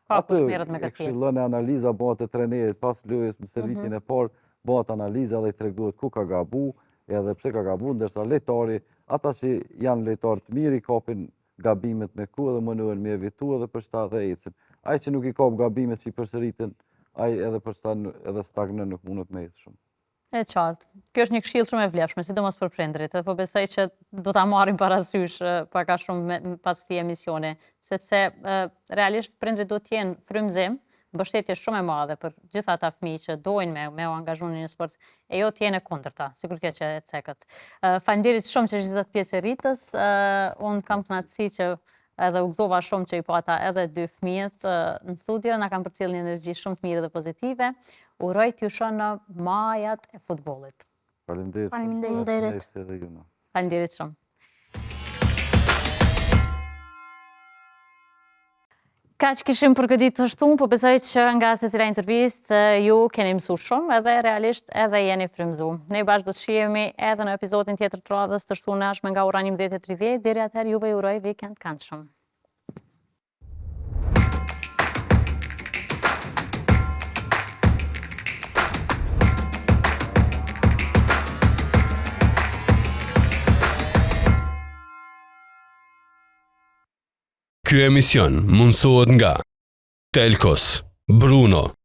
ka kush merret me këtë pjesë. Këshillon e analiza bëhet e trenerit pas lojës në stërvitjen mhm. e parë, bëhet analiza dhe i tregohet ku ka gabu, edhe pse ka gabu, ndërsa lojtari, ata që janë lojtarë të mirë i kapin gabimet me kohë dhe mundohen me evitu edhe për qëta dhe ecin. Ai që nuk i kap gabimet që i përsëriten, ai edhe për qëta edhe stagnon nuk mundet me ecë shumë. E qartë. Kjo është një këshillë shumë e vlefshme, sidomos për prindërit, dhe po besoj që do ta marrim parasysh pak a shumë pas këtij emisioni, sepse realisht prindërit duhet të jenë frymëzim, mbështetje shumë e madhe për gjithë ata fëmijë që dojnë me, me u angazhu në një sport, e jo të jenë e kundërta, sikur kjo që e cekët. Faleminderit shumë që ishit sot pjesë e Ritës, unë kam kënaqësi që edhe u gëzova shumë që i pata edhe dy fëmijët në studio, na kanë përcjellë një energji shumë të mirë dhe pozitive. Uroj t'ju shoh në majat e futbollit. Faleminderit. Faleminderit. Faleminderit shumë. Kaq kishim për këtë ditë të shtunë, po besoj që nga secila intervistë ju keni mësu shumë edhe realisht edhe jeni frymëzu. Ne bashkë do të shihemi edhe në episodin tjetër të radhës të shtunën e ardhshme nga ora 11.30, deri atëherë juve ju uroj vikend të këndshëm. Ky emision mundësohet nga. Telkos, Bruno.